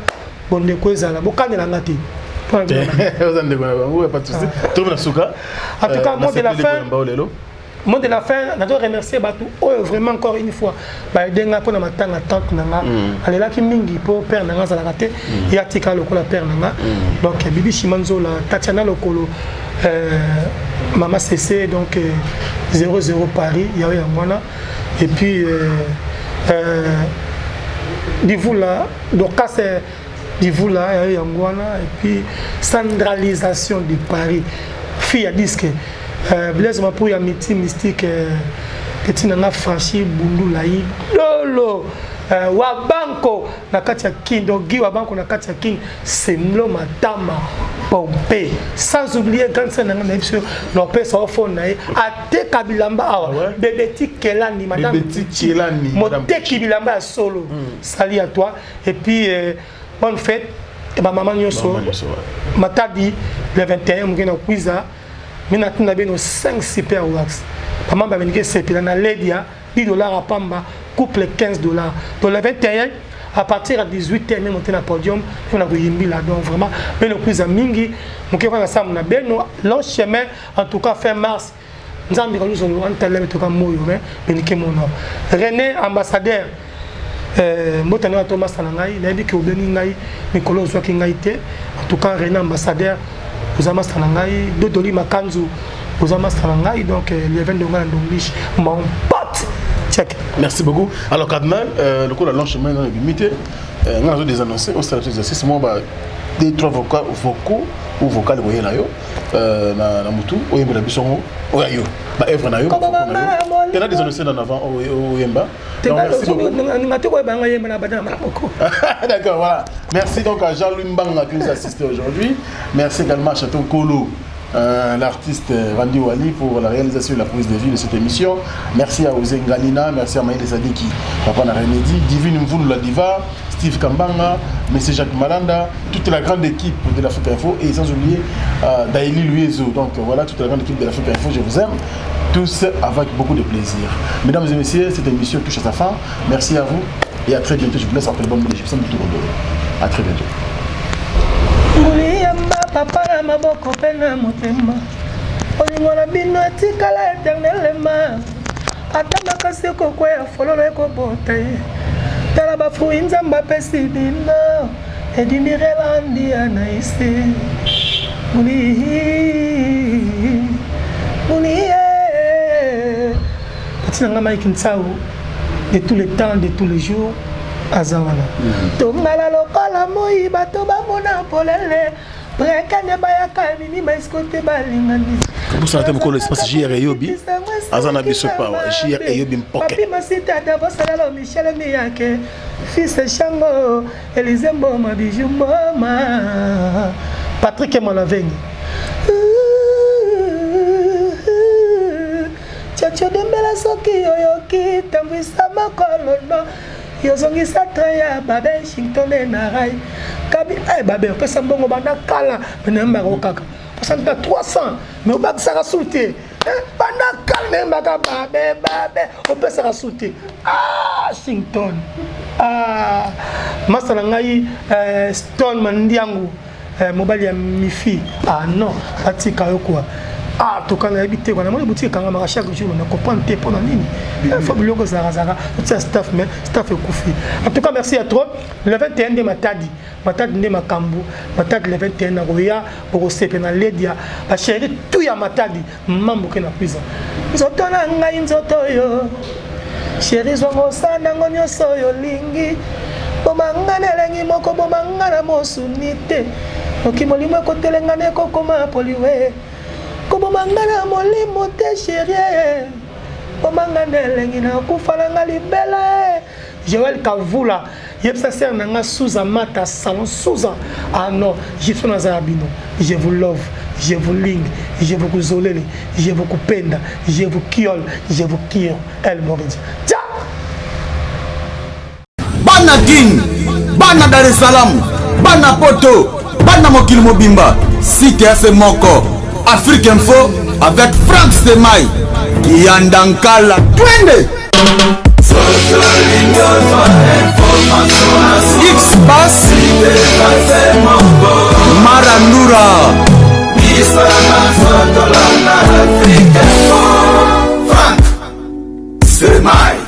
Bondeko ezala, bokanelanga te. Oza ndeko na bango, pas de souci. Tomi na suka. En tout cas, mot de la fin, mot de la fin, nazo remercier bato oyo vraiment encore une fois baede nga mpona matanga tante na nga. Alelaki mingi mpo père na nga azalaka te, ye atika lokola père na nga. Donc Bibi Shimanzola, Tatiana Lokolo, mama CC, donc 00 Paris yayo yango wana. Et puis Divula, Dorcas Divula yayo yango wana. Et puis centralisation de Paris, fille ya disque, Blaise Mapou ya miti mystique, petit na nga Franchi Bundula idolo, Wabanko na kati ya King, donc Guy Wabanko na kati ya King, Semlo Matama Pompe, sans oublier grande sœur na nga na biso, na opesa ofone na ye, ateka bilamba awa, Bebeti Kelani, madame moteki bilamba ya solo, sali à toi. Et puis bonne fête bamama nyonso. Matadi le 21, moke na kwiza mi natinda bino 5 super wax. Bamama babeniki esepela na ledia 10 $ à pamba, couple 15 $. Donc le 21 à partir ya 18 h, même na podium mpe na koyimbila. Donc vraiment beno kwiza mingi, moke wana sambo na beno long chemin. En tout cas fin mars, Nzambe kaluzolo antaleme toka moyo me benike mono René ambassadeur, mbote ndenge atomasa na ngai, nayebi ke obengi ngai mikolo ozwaki ngai te. En tout cas René ambassadeur, oza master na ngai. Dodoli Makanzu, oza master na ngai. Donc Leven Donga na Ndonglish, mon pote, check. Merci beaucoup. Alors cardinal, lokola long chemin dans limité, nga nazo désannoncer osala exercice mo ba deux trois vocaux ou vocal koyela yo na mutu oyembela biso ngo oya yo ba œuvre na yo tena désannoncer en avant oyemba. Merci beaucoup. D'accord, voilà. Merci donc à Jean-Louis Mbanga qui nous a assisté aujourd'hui. Merci également à Château Kolo. l'artiste Randy Wali pour la réalisation et la prise de vue de cette émission. Merci à Ozen Galina, merci à Maïle Sadiki, Papa Narenedi, Divine Mvoulou la Diva, Steve Kambanga, M. Jacques Malanda, toute la grande équipe de l'Afrique Info et sans oublier euh, Daïli Luezo. Donc voilà, toute la grande équipe de l'Afrique Info, je vous aime tous avec beaucoup de plaisir. Mesdames et messieurs, cette émission touche à sa fin. Merci à vous et à très bientôt. Je vous laisse entre les bonnes mains À très bientôt. papa na maboko mpe na motema bolingo na bino etikala eternelema ata makasi ekokwea fololo ekobota ye tala bafrui nzambe apesi bino edimirelandi ya naisi muli muli pati na nga mike nsau de tous les temps de tous les jours aza wana mm. tongala lokola moi bato bamona polele brekane bayaka mimi baeskote balingani kobosana te mokolo espace jr eyobi aza na biso pawa jr eyobi mpoke papi masita davosalalo michel miyake fils shango elise mboma bijou mboma patrik emanavengi Chacho dembela soki oyoki tambwisa makolo no yozongisa train ya babe Washington na rai kabi eh babe opesa mbongo banda kala me nayembaka o kaka osantaka 300 me obakisaka su te eh, banda kala nayembaka babe babe opesaka su te ah Washington ah masa na ngai eh, Stone Mandiangu Eh, mobali ya mifi ah non atika yo quoi ah toka nayebi te kua namoni boutique ekangamaka chaque jour na comprendre te mpo na nini eh, fo biloko ezalakazalaka otia staff mais staff ekufi. En tout cas, merci à trop. Le 21 nde Matadi, Matadi nde makambo. Matadi le 21 nakoya, bokosepe na ledia basheri tout ya Matadi mamboke na prison. Nzoto na ngai, nzoto oyo sheri, zwango osala nango nyonso oyo olingi. Bomanga na elengi moko, bomanga na mosuni te, noki molimo ekotelengana, ekokoma poliwe. Kobomanga na molimo te sherie, bomanga na elengi na kufa na nga libela. Joel Kavula, yebisa sœur na nga Suza Mata salon Suza. Ah non, je naza ya bino. Je vous love, je vous ling, je vous kuzolele, je vous kupenda, je vous kiol, je vous kio. El Moridi. Tcha! Bana Kin, bana Dar es Salaam, bana Poto, bana mokili mobimba, site ya se moko, Afrique Info avec Frank Stemay, Kiyanda Nkala, twende! X-Bass, Marandura.